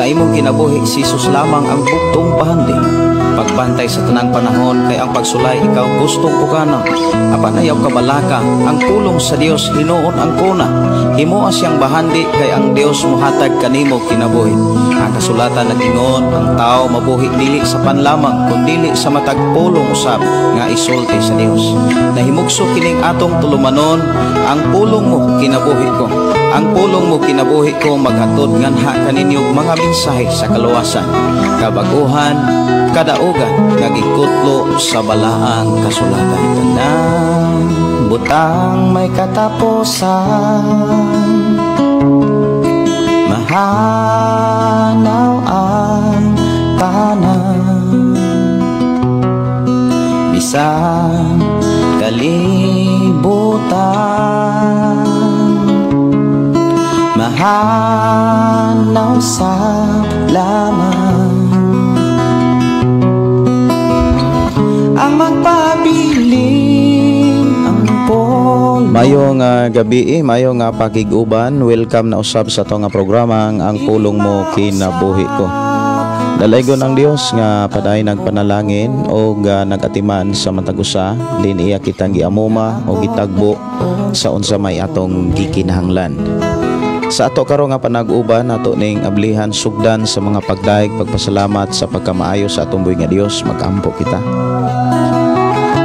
Sa imong kinabuhi, si Jesus lamang ang bugtong bahandi. Pagbantay sa tanang panahon kay ang pagsulay ikaw gustong pukanon. Apan ayaw kabalaka, ang pulong sa Dios hinuon ang kuna. Himoa siyang bahandi kay ang Dios mohatag kanimo kinabuhi. Ang kasulatan nag-ingon, ang tao mabuhi dili sa panlamang kundili sa matag pulong usab nga isulti sa Dios. Nahimugso kining atong tulumanon, ang pulong mo kinabuhi ko. Ang pulong mo kinabuhi ko maghatod nganha kaninyo mga mensahe sa kaluwasan, kabaguhan, kadaugan nga gikutlo sa balaang kasulatan. Tanang butang may katapusan, mahanaw ang tanan, bisan kalibutan, mahanaw sa laman. Ang magpabilin ang pol. Mayong gabi, mayong pakig-uban. Welcome na usab sa ato nga programa ang Pulong Mo Kinabuhi Ko. Dalaygon ang Dios nga padayon nagpanalangin og nagatiman sa matag usa, din iya kitang giamuma o gitagbo sa unsa may atong gikinahanglan. Sa ato karon nga panag-uban ato ning ablihan sugdan sa mga pagdaig, pagpasalamat sa pagkamaayo sa atong buhi nga Dios. Magampo kita.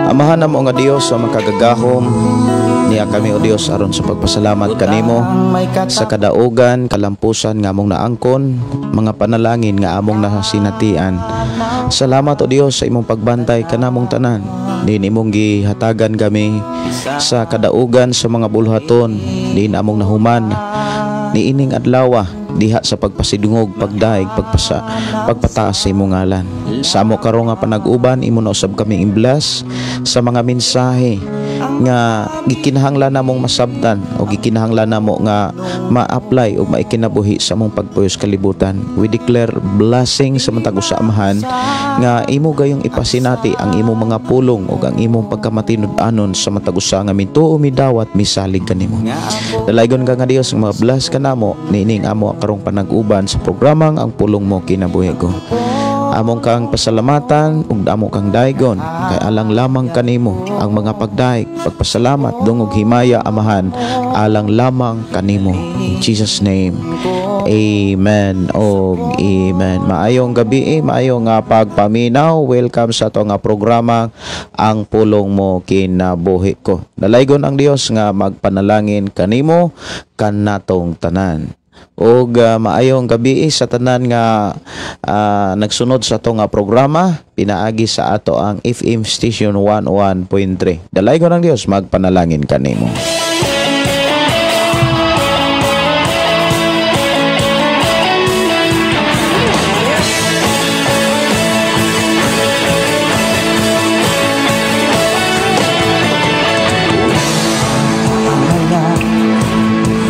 Amahan namo nga Dios sa makagagahom, niya kami o Dios aron sa pagpasalamat kanimo sa kadaugan, kalampusan nga among naangkon, mga panalangin nga among nasinatian. Salamat o Dios sa imong pagbantay kanamong tanan. Din imong gihatagan kami sa kadaugan sa mga bulhaton, din among nahuman niining adlaw diha sa pagpasidungog, pagdaig, pagpataas sa imong ngalan. Sa amo karon nga panag-uban, imo na usab kami i-bless sa mga mensahe nga gikinahanglan namong masabtan o gikinahanglan namo nga ma-apply o maikinabuhi sa among pagpuyos kalibutan. We declare blessing sa matag usa, Amahan, nga imo gayong ipasinati ang imong mga pulong ug ang imong pagkamatinud-anon sa matag usa nga mituo, midawat, misalig kanimo. Dalaygon ka nga Dios nga ma-bless kanamo niining amo karong panag-uban sa programang Ang Pulong Mo Kinabuhi Ko. Among kang pasalamatan ug amo kang daygon kay alang lamang kanimo ang mga pagdaig, pagpasalamat, dungog himaya, Amahan, alang lamang kanimo. In Jesus name. Amen og amen. Maayong gabi, maayong pagpaminaw. Welcome sa ato nga programa Ang Pulong Mo Kinabuhi Ko. Dalaygon ang Dios nga magpanalangin kanimo kanatong tanan. Og maayong gabi sa tanan nga nagsunod sa ato nga programa pinaagi sa ato ang FM station 101.3. Dalaygon ang Dios magpanalangin kanimo.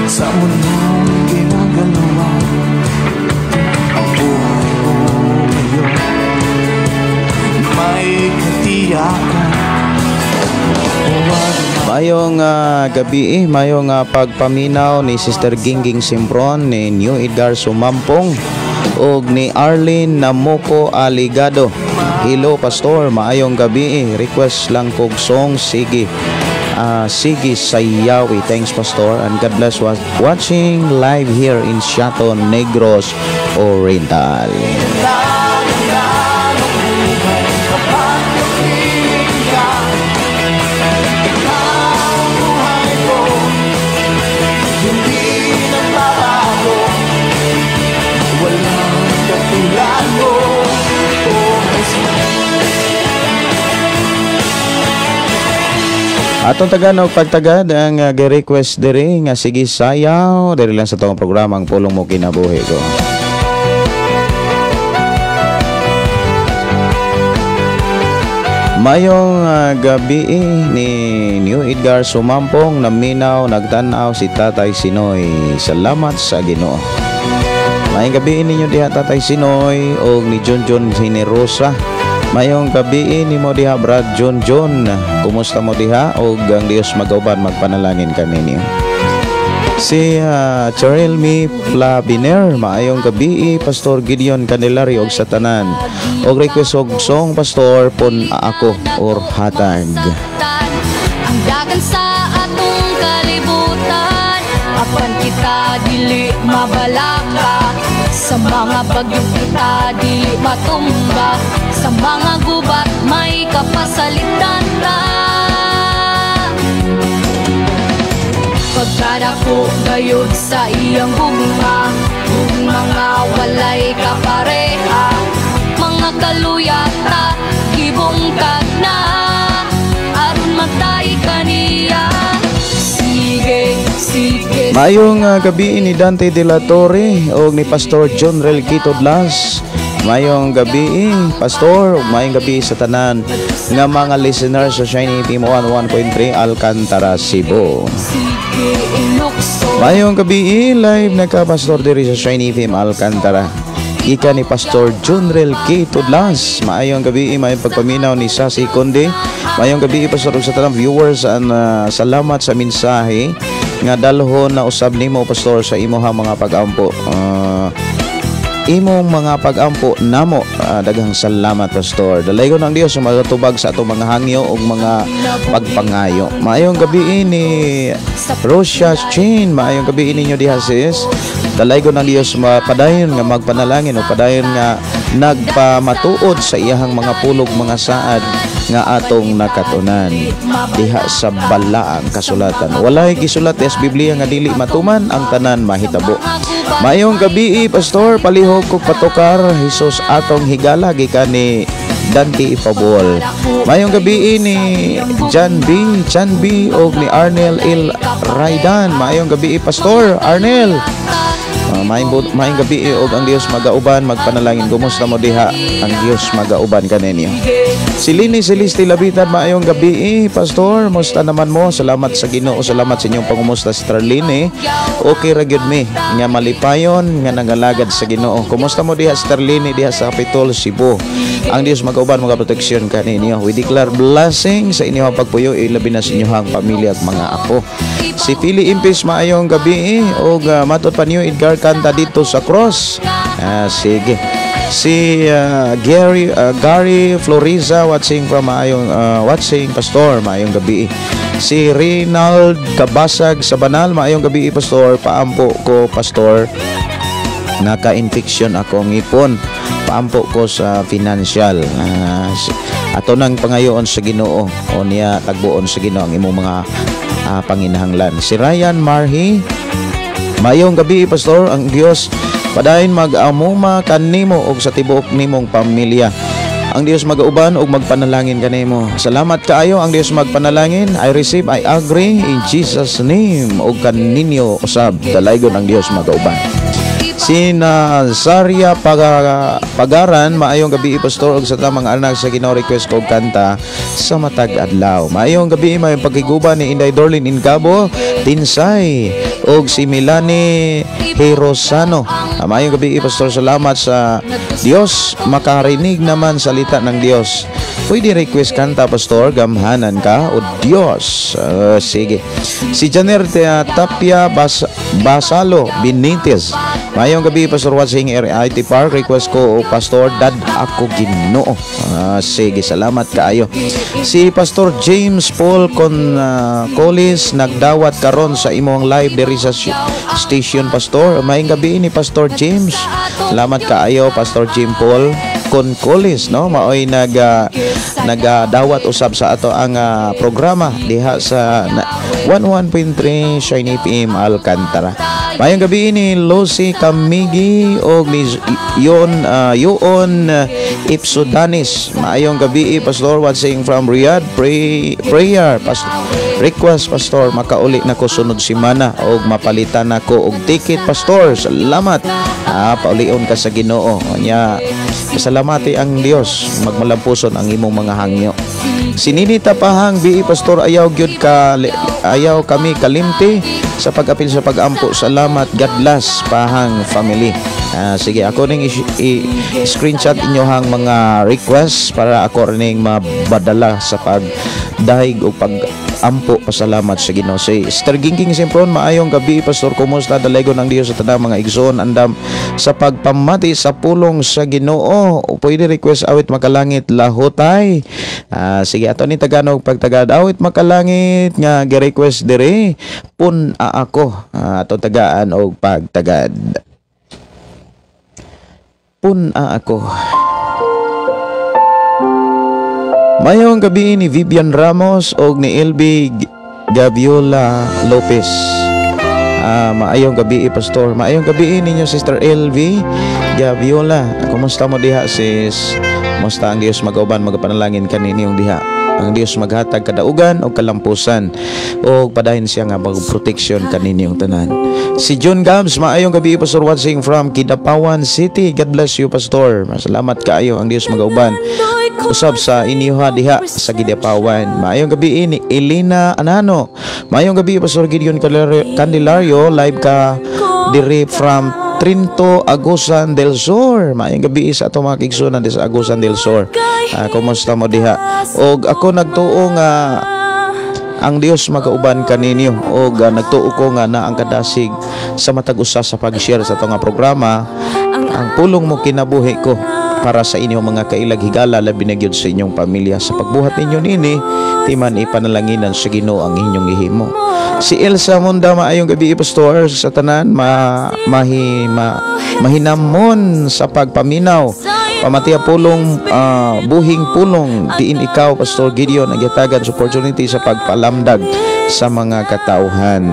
Sa mundong ginagalawa, ang buhay ko ngayon may katiyakan. Mayong gabi, mayong pagpaminaw ni Sister Gingging Simpron, ni New Edgar Sumampong ug ni Arlene Namoko Aligado. Hello Pastor, maayong gabi. Request lang kog song Sige. Sige Sayawi. Thanks Pastor and God bless watching live here in Siaton, Negros Oriental. Atong taganog pagtagad ang gi-request diri nga Sige Sayaw diri lang sa atong programa Ang Pulong Mo Kinabuhi Ko. Mayong gabi ni New Edgar Sumampong, naminaw nagtan-aw si Tatay Sinoy. Salamat sa Ginoo. Mayong gabi ninyo diha Tatay Sinoy og ni John John Generosa. Mayong gabi nimo diha Brad John John. Kumusta mo diha og ang Dios magauban magpanalangin kaninyo. Si Charelmi Flaviner, maayong gabi, Pastor Gideon Candelario ug sa tanan. Og request og song, Pastor, pun ako or hatag. Ang dagan sa atong kalibutan. Apan kita dili mabalaka. Sa mga bagyo kita dili matumba. Sa mga gubat may kapasalitan ta. Pagkadako gayud sa iyang gugma, ug mga walay kapareha. Mga kaluya ta gibungkag na aron magtay kaniya. Sige, sige. Maayong gabi ni Dante de la Torre o ni Pastor John Relquito Blas. Maayong gabi, Pastor, ug maayong gabi sa tanan nga mga listeners sa Shiny FM 101.3 Alcantara, Cebu. Sige, ilukso. Maayong gabi, live na ka, Pastor, diri sa Shiny FM Alcantara. Ika ni Pastor Junrel K. Tudlas. Maayong gabi, maayong pagpaminaw ni Sasi Conde. Maayong gabi, Pastor, ug sa tanang viewers and salamat sa mensahe nga dalhon na usab nimo, Pastor, sa imuhang mga pag-ampo. Imong mga pag-ampo namo. Daghang salamat, Pastor. Dalaygon ang Dios sa magatubag sa atong mga hangyo ug mga pagpangayo. Maayong gabi ni Rosia Chin. Maayong gabi ninyo diha, sis. Dalaygon ang Dios, mapadayon nga magpanalangin o padayon nga nagpamatuod sa iyahang mga pulog, mga saad nga atong nakatunan diha sa balaang kasulatan. Walay gisulat sa Biblia nga dili matuman, ang tanan mahitabo. Maayong gabi, Pastor, palihog kog patukar "Jesus Atong Higala" gikan ni Dante Ipabol. Maayong gabi ni John B. Chan B. og ni Arnel Il Raidan. Maayong gabi, Pastor Arnel. Maayong gabi og ang Dios magauban, magpanalangin. Kumusta mo diha? Ang Dios magauban kaninyo. Si Lini Celeste Labitan, maayong gabi, Pastor. Musta naman mo? Salamat sa Ginoo, salamat sa inyong pangumusta, Sister Lini. Okay ra gyud mi nga malipayon nga nangalagad sa Ginoo. Kumusta mo diha, Sister Lini, diha sa Capitol, Cebu? Ang Dios magauban, mga proteksyon kaninyo. We declare blessing sa inyong pagpuyo, ilabi na sa inyong pamilya at mga apo. Si Pili Impis, maayong gabi og matod pa niyo Edgar kanta "Dito sa Cross". Ah, sige. Si Gary Floriza watching from maayong watching, Pastor, maayong gabi. Si Rinald Kabasag sa Banal, maayong gabi, Pastor, paampo ko, Pastor, naka-infection ako ngipon, paampo ko sa financial. Ato nang pangayoon sa Ginoo o niya tagbuon sa Ginoo ang imong mga panginahanglan. Si Ryan Marhi, maayong gabi, Pastor, ang Dios padayon mag-amuma kanimo og sa tibuok nimong pamilya. Ang Dios magauban ug magpanalangin kanimo. Salamat kaayo, ang Dios magpanalangin. I receive, I agree in Jesus' name ug kaninyo usab. Dalaygon ang Dios magauban. Si Nazaria Pagaran, maayong gabi, Pastor, ug sa tamang anak sa Ginoo, request ko og kanta "Sa Matag Adlaw". Maayong gabi, maayong pagkiguba ni Inday Dorlin Incabo, Tinsay ug si Milani Hirosano. Maayong gabi, Pastor, salamat sa Dios makarinig naman salita ng Dios. Pwede request kanta, Pastor, "Gamhanan Ka o Dios". Sige. Si Janer Tapia Basalo Benitez. Maayong gabi, Pastor, watching RIT Park. Request ko, o Pastor, "Dad Ako Ginoo". Sige, salamat kaayo. Si Pastor James Paul Con Colis nagdawat karon sa imong live diri sa station, Pastor. Maayong gabi ni Pastor James. Salamat kaayo, Pastor Jim Paul Concolis, no, maoy nagadawat usab sa ato ang programa diha sa 11.3 Shiny FM Alcantara. Maayong gabi ni Lucy Kamigi og ni Yon Yoon Ipsudanis. Maayong gabi, Pastor, watching from Riyadh. Pray, prayer, Pastor. Request, Pastor, makauli na ko sunod semana og mapalitan nako og ticket, Pastor. Salamat. Paulion ka sa Ginoo. Nya pasalamati ang Dios, magmalampuson ang imong mga hangyo. Si Nini Tapahang bi, Pastor, ayaw gyud ka ayaw kami kalimti sa pag-apil sa pag-ampo. Salamat, God bless Pahang family. Sige, ako ning i-screenshot inyohang mga request para ako ning mabadala sa pagdahig o pag-ampo. Pag-ampo, pasalamat sa Ginoo. Si Sister Gingging Sempron, maayong gabi, Pastor, kumusta? Dalaygon ang Dios sa tanang mga igsoon andam sa pagpamati sa pulong sa Ginoo. Pwede request awit Makalangit, Lahotay. Sige, ato ni tagaan og pagtagad awit Makalangit nga gi-request dire pun a ako. Ato tagaan og pagtagad. Pun a ako. Mayong gabi ni Vivian Ramos og ni LB Gabiola Lopez. Maayong gabi, Pastor. Maayong gabi ninyo, Sister LV Gabiola. Kumusta mo diha, sis? Kumusta ang Dios mag-uban, magapanalangin kaninyong diha. Ang Dios maghatag kadaugan o kalampusan o padayon siya nga mag-protection kaninyong tanan. Si John Gabs, maayong gabi, Pastor, watching from Kidapawan City. God bless you, Pastor. Salamat kaayo, ang Dios magauban usab sa inyo diha sa Kidapawan. Maayong gabi ni Elena Anano. Maayong gabi, Pastor Gideon Candelario, live ka diri from Trinto, Agusan del Sur. Maayong gabi sa atong mga kaigsuonan sa Agusan del Sur. Kumusta mo diha? Og ako nagtuo nga ang Dios magauban kaninyo og nagtuo ko nga na ang kadasig sa matag usa sa pag-share sa atong nga programa ang pulong mo kinabuhi ko para sa inyong mga kailag higala, labi na gyud sa inyong pamilya. Sa pagbuhat ninyo nini, timan ipanalanginan sa Ginoo ang inyong gihimo. Si Elsa Munda, maayong gabi, Pastor, sa tanan, mahinamon sa pagpaminaw. Pamatiya pulong, buhing pulong, diin ikaw, Pastor Gideon, ang gihatagan sa opportunity sa pagpalamdag sa mga katauhan.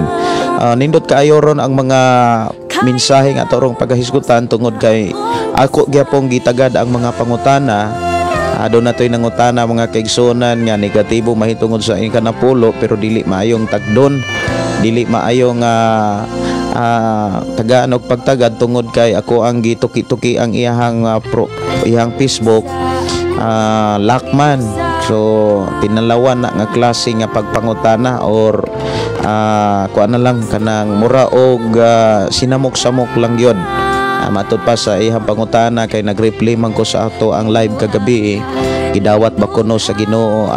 Nindot kaayo ron ang mga mensahe nga ato rong pagahisgutan tungod kay ako gyapong gitagad ang mga pangutana. Doon nato'y nangutana mga kaigsuonan nga negatibo mahitungod sa ikanapulo, pero dili maayong tagdon, dili maayong tagaan og pagtagad tungod kay ako ang gituki-tuki ang iyahang iyang Facebook, Lakman. So tinalawan na nga klase nga pagpangutana or kuan na lang kanang mura og sinamok-samok lang yun. Matud pa sa iyang pangutana kay nag-reply man ko sa ato ang live kagabi, gidawat ba kuno sa Ginoo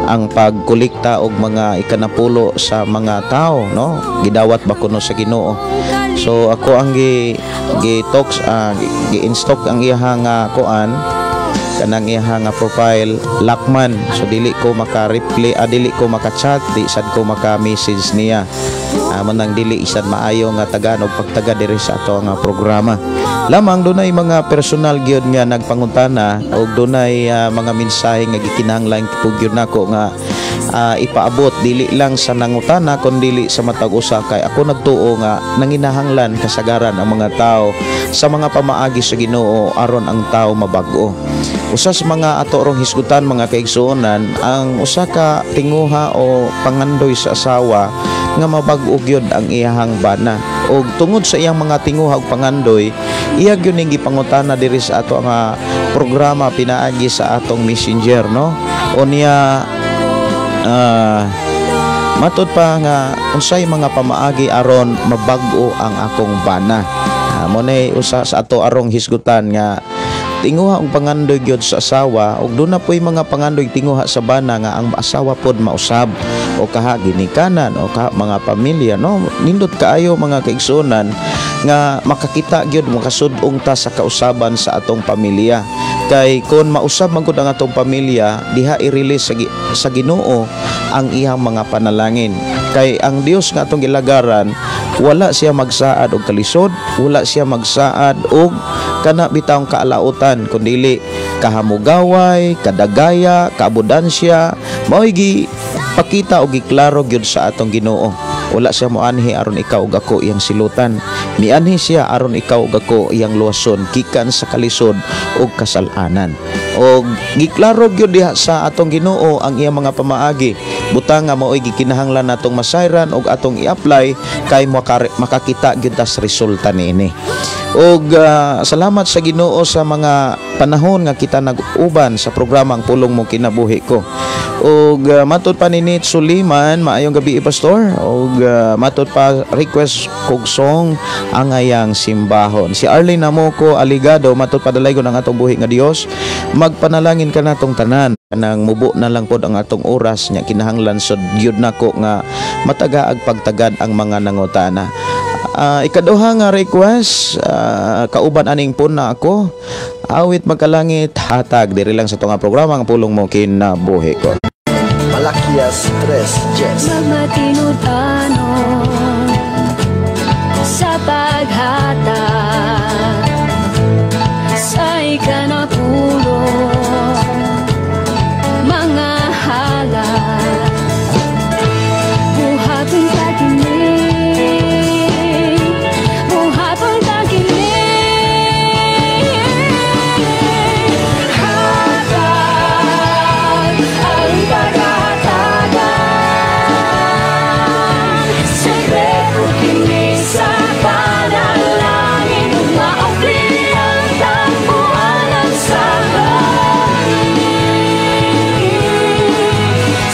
ang pagkolekta og mga ikanapulo sa mga tao, no? Gidawat ba kuno sa Ginoo? So ako ang gi gi talks gi-instock ang iyang kuan kanang iyang profile Lakman. So dili ko maka-reply, dili ko maka-chat, di sad ko maka-message niya. Manang dili isad maayo nga tagaan og pagtaga diri sa ato nga programa. Lamang dunay mga personal gyud nga nagpangutana og dunay mga mensahe nga gikinahanglan pug gyud nako nga ipaabot dili lang sa nangutana kun dili sa matag usa, kay ako nagtuo nga nanginahanglan kasagaran ang mga tao sa mga pamaagi sa Ginoo aron ang tao mabag-o. Usa sa mga ato rong hisgutan mga kaigsuonan ang usa ka tinguha o pangandoy sa asawa nga mabag-o gyud ang iyahang bana. Og tungod sa iyang mga tinguha ug pangandoy, iya gyud ning gipangutana diri sa ato nga programa pinaagi sa atong messenger, no? O niya matud pa nga unsay mga pamaagi aron mabag-o ang akong bana. Mo nay usa sa ato arong hisgutan nga tinguha ang pangandoy gyud sa asawa, ug doon na po'y mga pangandoy tinguha sa bana nga ang asawa pod mausab o kaha ginikanan o kaha mga pamilya, no? Nindot kaayo mga kaigsuonan nga makakita gyud, makasud-ong ta sa kausaban sa atong pamilya, kay kon mausab man gud ang atong pamilya, diha i-release sa Ginoo ang iyang mga panalangin, kay ang Dios nga atong gilagaran wala siya magsaad og kalisod, wala siya magsaad og kana bitawng kaalautan, kundili kahamugaway, kadagaya, kaabudansya, mao'y gipakita og giklaro gyud sa atong Ginoo. Wala siya moanhi aron ikaw ug ako iyang silutan. Mianhi siya aron ikaw ug ako iyang luwason gikan sa kalisod ug kasalanan. Og giklaro gyud diha sa atong Ginoo ang iyang mga pamaagi. Butang nga mao'y gikinahanglan natong masayran og atong i-apply kay makakita gyud tas resulta niini. Og salamat sa Ginoo sa mga panahon nga kita nag-uban sa programang Pulong Mo Kinabuhi Ko. Og matud pa ni Nate Suliman, maayong gabi, Pastor. Og matud pa request kog song Angayang Simbahon. Si Arlene Namoko Aligado, matud pa dalaygon ang atong buhi nga Dios. Magpanalangin ka natong tanan. Kanang mubo na lang pod ang atong oras nya, kinahanglan sud gyud nako nga matagaag pagtagad ang mga nangutana. Ikaduha nga request, kauban aning puna ako, Awit Makalangit, Hatag, diri lang sa tunga programa ang Pulong Mo Kinabuhi Ko. Malaquias 3, Jess. Magmatinud-anon sa paghatag sa ikanapulo, mga halad. Buhaton ta kini, buhaton ta kini. Hatag ang pagkatagan. Sekreto kini sa panalangin. Maabli ang tagpuanan sa langit.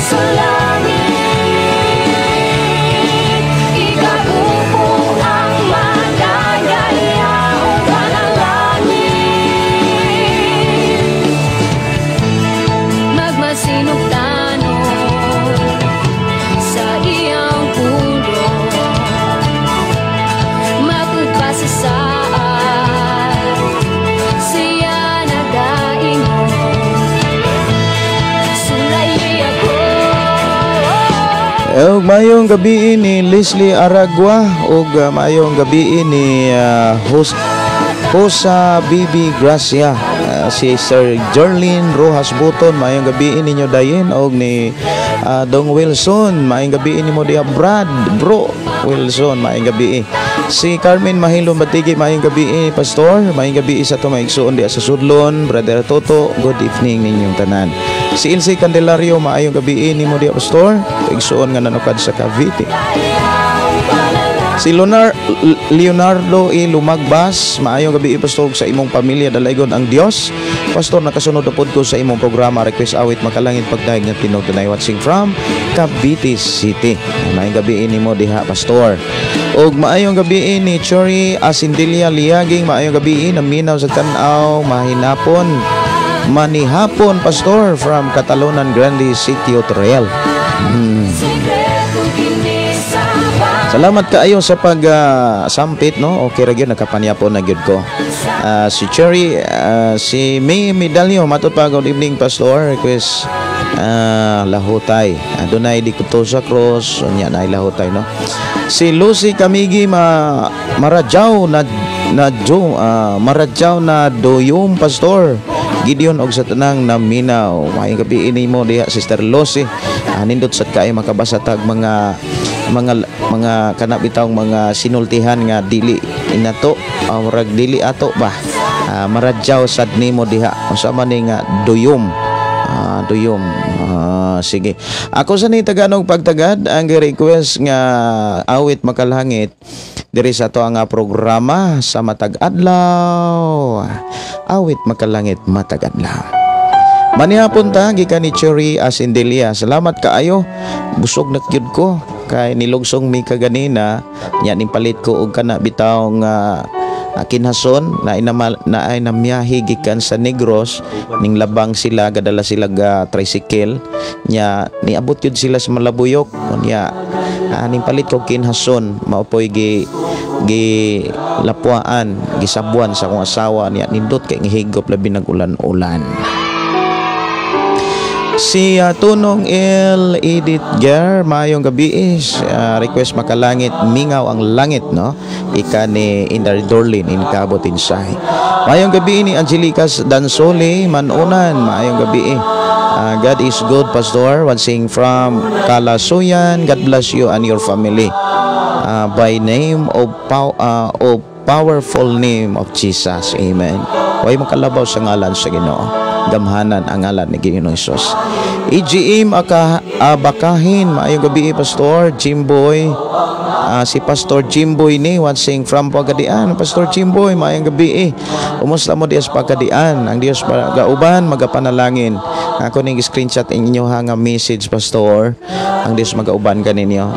Sa langit, ikaupo ang magagayaong panalangin. Magmasinugtanon sa iyang pulong. Matud pa sa saad, siya nagaingon, "Sulayi ako." Og maayong gabi ni Leslie Aragua ug maayong gabi ni Josa Bibi Gracia. Si Sir Jerlyn Rojas Buton, maayong gabi ninyo dayin, og ni Dong Wilson, maayong gabi nimo diha, Brad Bro Wilson, maayong gabi. Si Carmen Mahilom Batigi, maayong gabi, Pastor, maayong gabi sa ato maigsuon diha sa Sudlon, Brother Toto, good evening ninyong tanan. Si Ilse Candelario, maayong gabi nimo diha, Pastor, igsuon nga nanukad sa Cavite. Si Leonardo E. Lumagbas, maayong gabi, Pastor, sa imong pamilya, dalaygon ang Dios. Pastor, nakasunod na pod ko sa imong programa. Request Awit Makalangit, Pagdahig nga Tinugtunay, watching from Cavite City. Maayong gabi nimo diha, Pastor. Og maayong gabi ni Chori Asindilia Liaging, maayong gabi, naminaw sa tan-aw, mahinapon. Manihapon, Pastor, from Catalonan Grande City, Real. Sekreto kini sa Salamat kaayo sa pag sampit, no. Okay ra gyud, nakapanyapon na gyud ko. Si Cherry, si May Medalyo, matud pa, good evening, Pastor. Request Lahutay. Adunay di kuto sa cross, unya na Lahutay, no. Si Lucy Kamigi ma Maradyaw na na jo Maradyaw na doyom, Pastor Gideon og sa tanang naminaw. Maayong gabi nimo diha, Sister Lucy. Nindot sad kaayo makabasa tag mga kana bitawng mga sinultihan nga dili inato, murag dili ato ba. Maradyaw sad nimo diha, unsa man ni nga duyom? Duyom. Sige, ako sa ni Tagalog pagtagad ang request nga Awit Makalangit diri sa ato ang programa sa matag adlaw. Awit Makalangit, matag adlaw. Manihapon ta, gikan ni Cherry Asindelia. Salamat kaayo. Busog na gyud ko kay nilugsong mi kaganina nya, ning palit ko og kana bitaw nga kinhason na inama, na ay namiyahe gikan sa Negros, ning labang sila, gadala sila ga tricycle nya, niabot yun sila sa Malabuyok nya, ning palit ko kinhason, mao poy gi gi lapuan, gisabuan sa akong asawa niya. Nindot kay ngihigop, labi nag-ulan-ulan. Si Tunong El Edith Ger, maayong gabi is request Makalangit, Mingaw ang Langit, no? Ika ni Indar Dorlin in Cabo Tinsay. Maayong gabi ni Angelica Dansoli Manunan, maayong gabi. God is good, Pastor. Watching from Kalasuyan. God bless you and your family. By name of powerful name of Jesus. Amen. Way makalabaw sa ngalan sa Ginoo. Gamhanan ang ngalan ni Ginoong Hesus. EGM aka abakahin, maayong gabi, Pastor Jimboy. Si Pastor Jimboy ni watching from Pagadian. Pastor Jimboy, maayong gabi eh. Kumusta mo diya sa Pagadian? Ang Dios gauban, magapanalangin. Ako ning screenshot inyo ha nga message, Pastor. Ang Dios magauban kaninyo.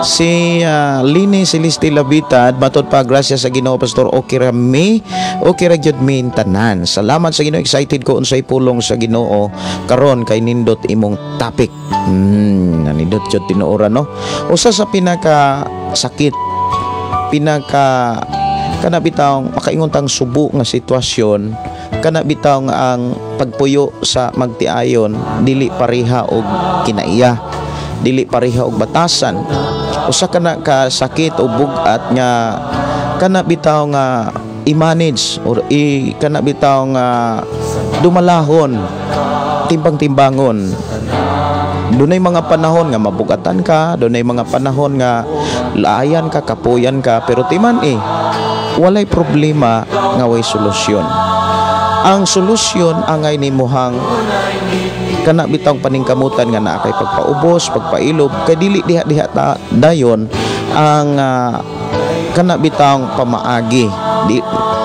Si Lini Celeste Labitad, matod pa grasya sa Ginoo, Pastor, okay ra mi, okay ra gyud mi tanan. Salamat sa Ginoo, excited ko unsay pulong sa Ginoo karon kay nindot imong topic. Nindot jud tinuoran, no. Usa sa pinaka sakit, pinaka kana bitawng makaingon tang subo nga sitwasyon, kana bitaw nga ang pagpuyo sa magtiayon dili pareha og kinaiya, dili pareha og batasan. Usa kana ka sakit o bugat nga kana bitaw nga i-manage or i kana bitaw nga dumalahon, timbang-timbangon. Dunay mga panahon nga mabugatan ka, dunay mga panahon nga laayan ka, kapuyan ka, pero timan eh, walay problema nga way solusyon. Ang solusyon angay nimuhang kana bitawng paningkamutan nga naa kay pagpaubos, pagpailob, kay dili diha-diha ta dayon ang kana bitawng pamaagi.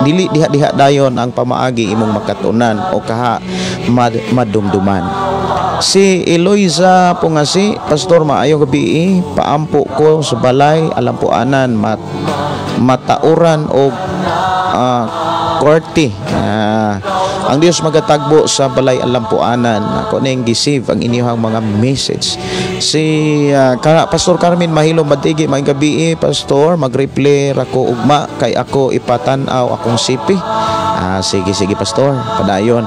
Dili diha-diha dayon ang pamaagi imong makatunan o kaha madumduman. Si Eloisa Pungasi, "Pastor, maayong gabi, paampo ko sa balay Alampuanan, matauran og korte." Ang Dios magatagbo sa balay Alampuanan. Ako ning gi-save ang inyong mga message. Si Pastor Carmen Mahilo Madigi, "Maayong gabi, Pastor, mag-reply ra ko ugma kay ako ipatan-aw akong sipi." Sige, sige, Pastor, padayon.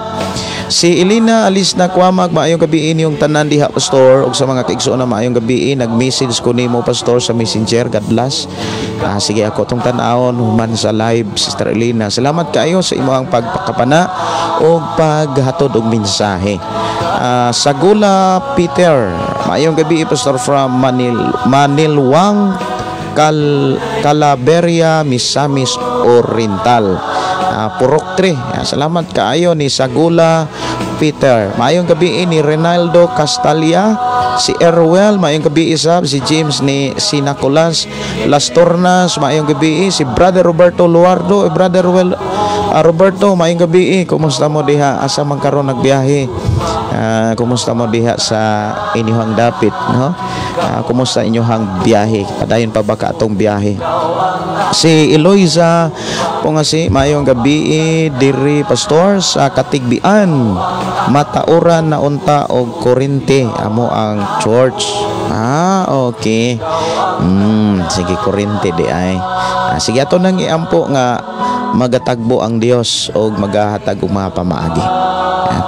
Si Elena Alis na Kwamag, "Maayong gabi inyong tanan diha, Pastor, ug sa mga kaigsoon na maayong gabi. Nag-message ko nimo, Pastor, sa Messenger. God bless." Sige, ako tong tan-awon human sa live, Sister Elena. Salamat kaayo sa imong pagpakapana ug paghatod og mensahe. Sagula Peter, "Maayong gabi, Pastor, from Manilwang Calaveria, Misamis Oriental." Purok 3. Salamat kaayo ni Sagula Peter. Maayong gabi ni Renaldo Castalia, si Erwel, maayong gabi isab, si James ni si Nicolas Las Tornas, maayong gabi, si Brother Roberto Luardo, eh, Brother Ruel, Roberto, maayong gabi, kumusta mo diha? Asa man karon nagbiyahe? Kumusta mo diha sa inyong dapit, no? Kumusta inyong biyahe? Padayon pa ba ka atong biyahe? Si Eloisa po nga si, "Maayong gabi diri, Pastor, sa Katigbian. Matauran na unta og kurente amo ang church." Okay. Sige, kurente di ay. Sige, ato nang iampo nga magatagbo ang Dios og magahatag og mga pamaagi.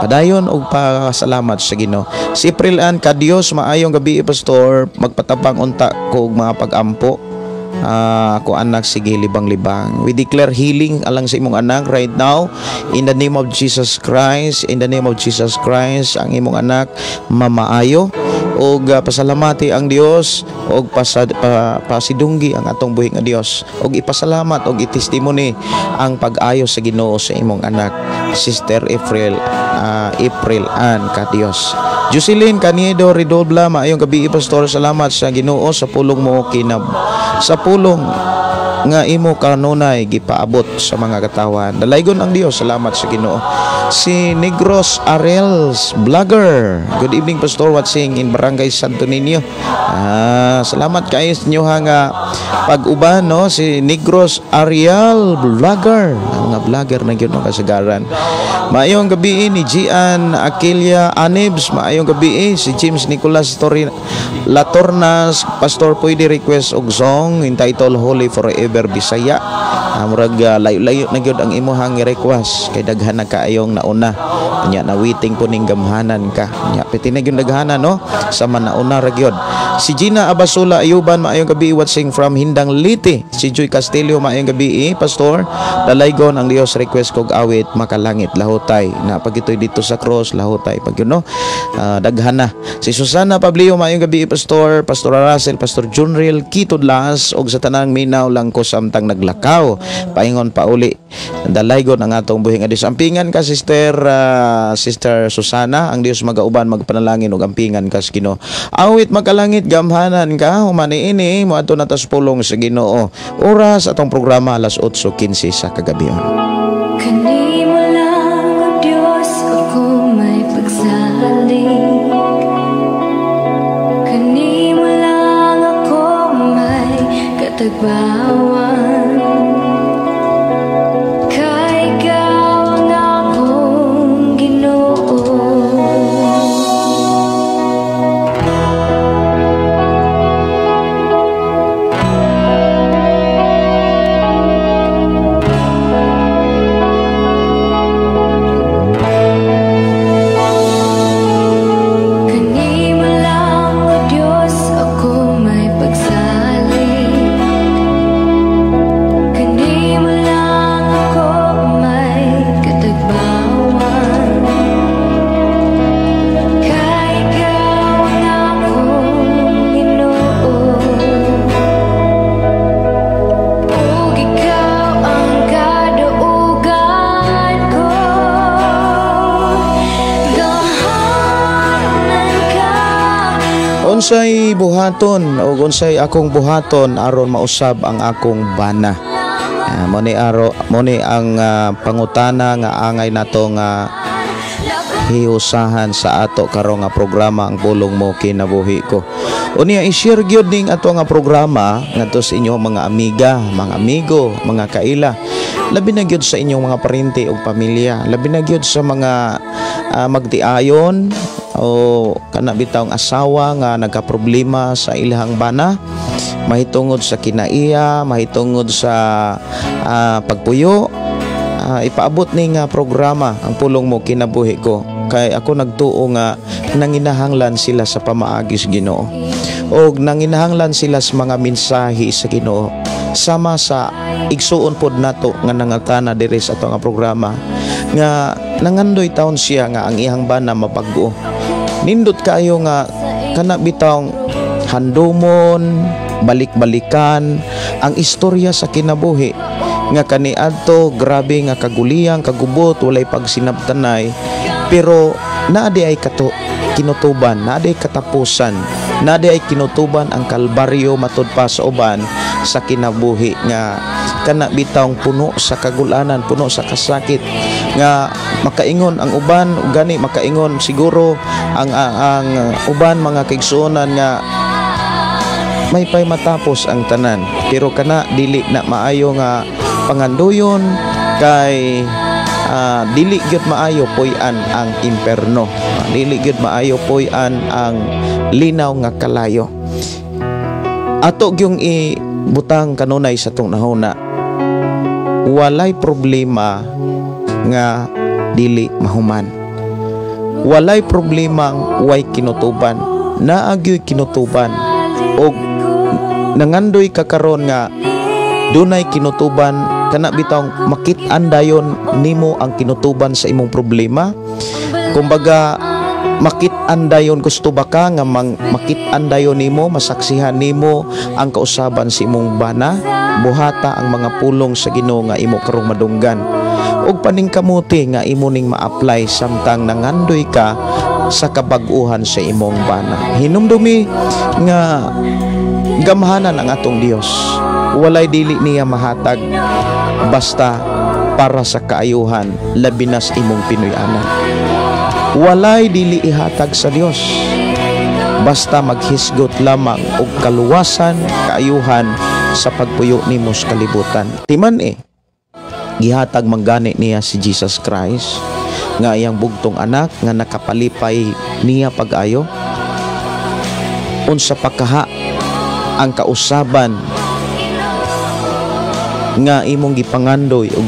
Padayon og pasalamat sa Ginoo. Si April Ann Kadios, "Maayong gabi, Pastor, magpatabang unta ko og mga pagampo. Ako anak, sige libang-libang." We declare healing alang sa imong anak right now in the name of Jesus Christ. In the name of Jesus Christ, ang imong anak mamaayo og pasalamati ang Dios og pasidunggi ang atong buhi nga Dios og ipasalamat og i-testimony ang pag-ayo sa Ginoo sa imong anak, Sister April Ann Kadios. Jocelyn Caniedo Redobla, "Maayong gabi, Pastor, salamat sa Ginoo sa pulong mo kinab sa pulong nga imo kanunay gipaabot sa mga katawan. Dalaygon ang Dios, salamat sa Ginoo." Si Negros Arels Vlogger, "Good evening, Pastor, watching in Barangay Santo Niño." Salamat kaayo sa inyo nga pag-uban, no, si Negros Ariel Vlogger. Ang mga vlogger na gyud, no, kasagaran. Maayong gabi ni Gian Akilia Anibs, maayong gabi si James Nicolas Tori Latornas, "Pastor, pwede request og song entitled Holy Forever Bisaya?" Murag layo-layo na gyud ang imuhang request kay daghan na kaayong nauna. Nya na waiting po ning gamhanan ka. Nya piti na gyud daghanan, no, sa manauna ra gyud. Si Gina Abasula Ayuban, "Maayong gabi, watching from Hindang Leyte." Si Joy Castillo, "Maayong gabi, Pastor. Dalaygon ang Dios, request kog awit Makalangit Lahutay." Na pagitoy dito sa cross lahutay pag yun, no. Daghan na. Si Susana Pablio, "Maayong gabi, Pastor, Pastor Russell, Pastor Junril Kitudlas og sa tanang minaw lang ko samtang naglakaw. Paingon pauli. Dalaygon ang atong buhi nga Dios." Ampingan ka, Sister Susana, ang Dios magauban, magpanalangin og ampingan ka sa Ginoo. Awit Makalangit Gamhanan ka, human ini moadto na tas pulong sa Ginoo. Oras atong programa alas 8:15 sa kagabion. Kanimo lang, O Diyos, ako may pagsalig. Kanimo lang ako. Katagbawan, kay ikaw ang akong Ginoo. Kanimo lang, O Diyos, ako may pagsalig. Kanimo lang ako may katagbawan. Kay ikaw ang akong Ginoo, ug ikaw ang kadaugan ko. Gamhanan ka. Unsay buhaton o unsay akong buhaton aron mausab ang akong bana? Mo ni aro mo ni ang pangutana nga angay nato nga hiusahan sa ato karon nga programa ang Pulong Mo Kinabuhi Ko. Unya i-share gyud ning ato nga programa ngadto sa inyong mga amiga, mga amigo, mga kaila. Labi na gyud sa inyong mga parente ug pamilya, labi na gyud sa mga magtiayon o kana bitawng asawa nga nagkaproblema sa ilahang bana, mahitungod sa kinaiya, mahitungod sa pagpuyo. Ipaabot ni nga programa ang Pulong Mo Kinabuhi Ko, kay ako nagtuo nga nanginahanglan sila sa pamaagi sa Ginoo og nanginahanglan sila sa mga mensahe sa Ginoo, sama sa igsuon pod nato nga nangatana diri sa ato nga programa nga nangandoy taon siya nga ang iyang bana mapag-o. Nindot kaayo nga kana bitawng handumon, balik-balikan ang istorya sa kinabuhi nga kaniadto grabe nga kaguliyang kagubot, walay pagsinabtanay, pero naa di ay kinutuban, naa di ay katapusan, naa di ay kinutuban ang kalbaryo matud pa sa uban sa kinabuhi nga kana bitawng puno sa kagulanan, puno sa kasakit, nga makaingon ang uban, gani makaingon siguro ang uban mga kaigsuonan nga may pay matapos ang tanan, pero kana dili na maayo nga panganduyon kay dili gyud maayo puy-an ang imperno, dili gyud maayo puy-an ang linaw nga kalayo. Ato gyung ibutang kanunay sa tong nahuna, walay problema nga dili mahuman, walay problemang way kinutuban, naa gyud kinutuban. Og nangandoy ka karon nga dunay kinutuban, kana bitawng makit-an dayon nimo ang kinutuban sa imong problema. Kumbaga makit-an dayon, gusto ba ka nga makit-an dayon nimo, masaksihan nimo ang kausaban sa imong bana, buhata ang mga pulong sa Ginoo nga imo karong madunggan, ug paningkamuti nga imo ning ma-apply samtang nangandoy ka sa kabag-uhan sa imong bana. Hinumdumi nga gamhanan ang atong Dios, walay dili niya mahatag basta para sa kaayuhan, labi na sa imong Pinoy-anan. Walay dili ihatag sa Dios basta maghisgot lamang og kaluwasan, kaayuhan sa pagpuyo nimo sa kalibutan. Timan gihatag manggani niya si Jesus Christ nga iyang bugtong anak nga nakapalipay niya pag-ayo. Unsa pakaha ang kausaban nga imong gipangandoy o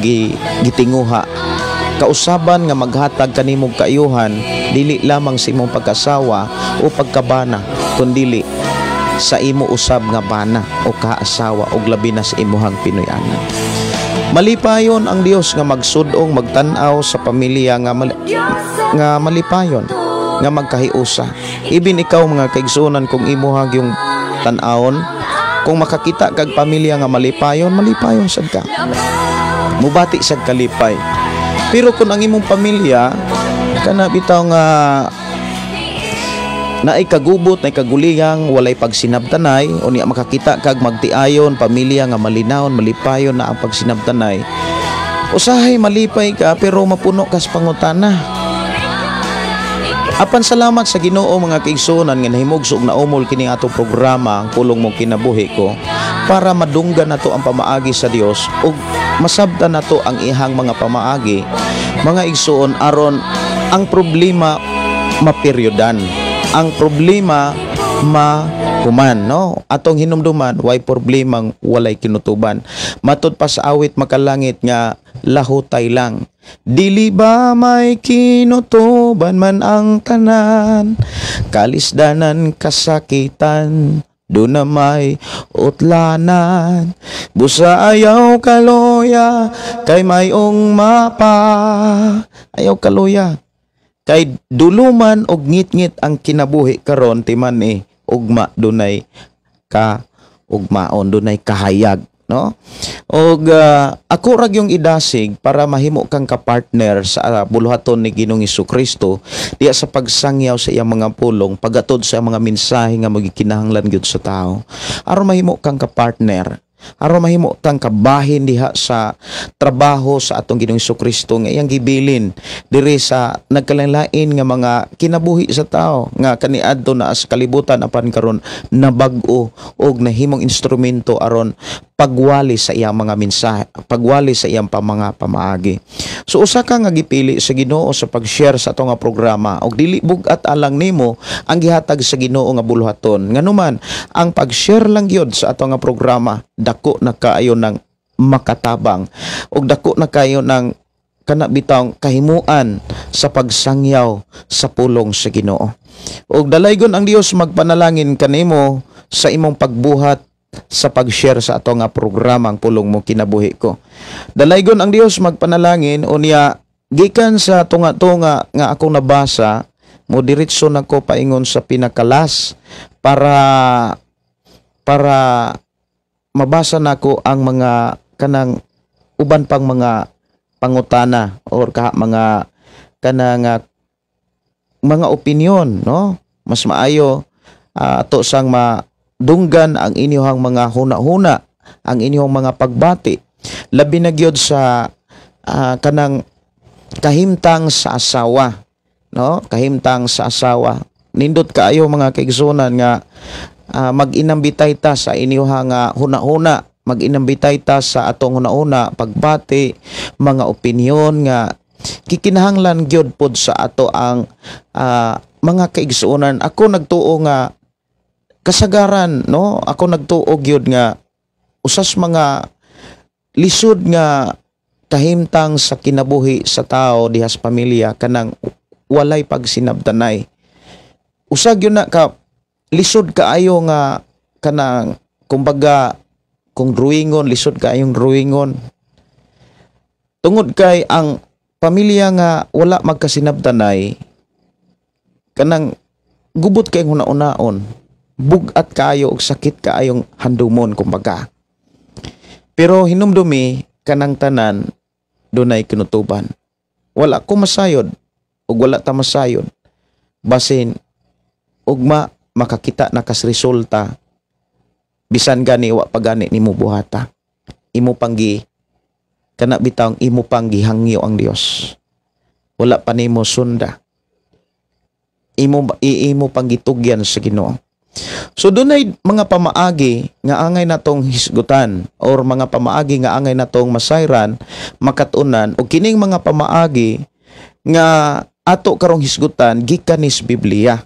gitinguha, kausaban nga maghatag kanimong kaayuhan dili lamang sa imong pag-asawa o pagkabana, kundili sa imo usab nga bana o kaasawa og labi na sa imuhang Pinoy-anan. Malipayon ang Dios nga magsud-ong magtan-aw sa pamilya nga nga malipayon, nga magkahiusa. Ibin ikaw mga kaigsuonan kung imuha yung tan-awon, kung makakita kag pamilya nga malipayon, malipayon sad ka. Mubati sad kalipay. Pero kung ang imong pamilya kana bitaw nga naay kagubot, naay kaguliyang, walay pagsinabtanay, o niya makakita kag magtiayon, pamilya nga malinawon, malipayon na ang pagsinabtanay, usahay malipay ka pero mapuno kas pangutana. Apan salamat sa Ginoo mga kaigsuonan nga nahimugso og naumol kini atong programa ang Pulong Mo Kinabuhi Ko. para madunggan nato ang pamaagi sa Dios ug masabtan nato ang ihang mga pamaagi, mga igsuon, aron ang problema maperyodan, ang problema mahuman, no? Atong hinumduman, way problemang walay kinutuban. Matud pa sa awit makalangit nga lahutay lang. Dili ba may kinutuban man ang tanan, kalisdanan, kasakitan, do na may utlanan. Busa ayaw kaloya, kay mayong mapa. Ayaw kaloya. Kay duluman og ngit-ngit ang kinabuhi karon, timan eh, ugma dunay ka ugmaon, dunay kahayag, no? Og ako ra gyung idasig para mahimo kang kapartner sa buluhaton ni Ginoong Kristo diya sa pagsangyaw sa iyang mga pulong, pagatod sa mga mensahe nga magikinahanglan gyud sa tao, aron mahimo kang kapartner, aron mahimo kang kabahin diha sa trabaho sa atong Ginoong Kristo nga iyang gibilin diri sa nagkalain nga mga kinabuhi sa tao nga kaniadto na sa kalibutan, apan karon nabag-o og nahimong instrumento aron pagwali sa iyang mga mensahe, pagwali sa iyang mga pamaagi. So usa ka nga gipili sa Ginoo sa pag-share sa ato nga programa og dili bug-at alang nimo ang gihatag sa Ginoo nga buluhaton. Nganuman ang pag-share lang gyud sa ato nga programa, dako na kaayo ng makatabang og dako na kaayo ng kana bitawng kahimuan sa pagsangyaw sa pulong sa Ginoo. Og dalaygon ang Dios magpanalangin kanimo sa imong pagbuhat sa pag-share sa ato nga programa, ang Pulong Mo Kinabuhi Ko. Dalaygon ang Dios magpanalangin. Unya, gikan sa tunga-tunga nga akong nabasa, mo diretso nako paingon sa pinakalas para mabasa nako ang mga kanang uban pang mga pangutana or ka mga kanang mga opinion, no? Mas maayo ato sang madunggan ang inyong mga huna-huna, ang inyong mga pagbati, labi na gyud sa kanang kahimtang sa asawa, no? Kahimtang sa asawa, nindot kaayo, mga kaigsunan, nga mag-inambitay ta sa inyong nga huna-huna, mag-inambitay ta sa atong huna-huna, pagbati, mga opinyon nga kikinahanglan gyud pod sa ato ang mga kaigsuonan. Ako nagtuo nga kasagaran, no, ako nagtuo gyud nga usas mga lisod nga kahimtang sa kinabuhi sa tao diha sa pamilya, kanang walay pagsinabtanay. Usa gyud na ka lisod kaayo nga kanang kumbaga kung drawingon, lisod kaayong drawingon, tungod kay ang pamilya nga wala magkasinabtanay, kanang gubot kayong huna-hunaon, bug-at kaayo og sakit kaayong handumon kumbaga. Pero hinumdumi, kanang tanan dunay kinutuban. Wala ko masayod ug wala ta masayod basin ugma makakita na kas resulta, bisan gani wa pa gani nimo buhata. Imo panggi kana bitawng imo pang gihangyo ang Dios, wala pa nimo sunda, imo imo pang gitugyan sa Ginoo. So dunay mga pamaagi nga angay natong hisgutan or mga pamaagi nga angay natong masayran, makat-unan, og kining mga pamaagi nga ato karong hisgutan gikan ni sa Biblia,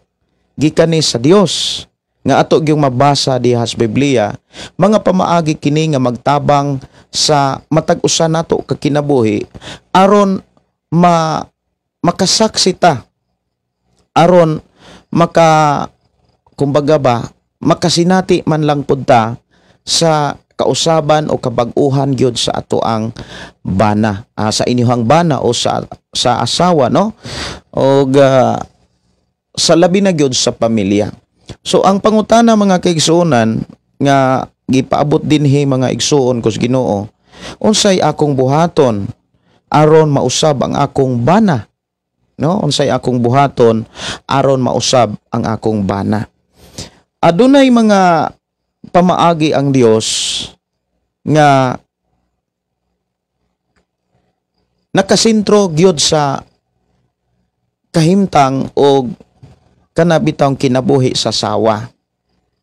gikan ni sa Dios nga ato gyung mabasa diha sa Biblia. Mga pamaagi kini nga magtabang sa matag usa nato ka kinabuhi aron makasaksi ta, aron maka kumbaga ba makasinati man lang pud ta sa kausaban o kabag-uhan gyud sa ato ang bana, sa inyong bana o sa asawa, no, og sa labi na gyud sa pamilya. So ang pangutana, mga kaigsuonan, nga gipaabot dinhi, mga igsuon ko sa Ginoo, unsay akong buhaton aron mausab ang akong bana, no? Unsay akong buhaton aron mausab ang akong bana? Adunay mga pamaagi ang Dios nga nakasentro gyud sa kahimtang og kana bitawng kinabuhi sa sawa.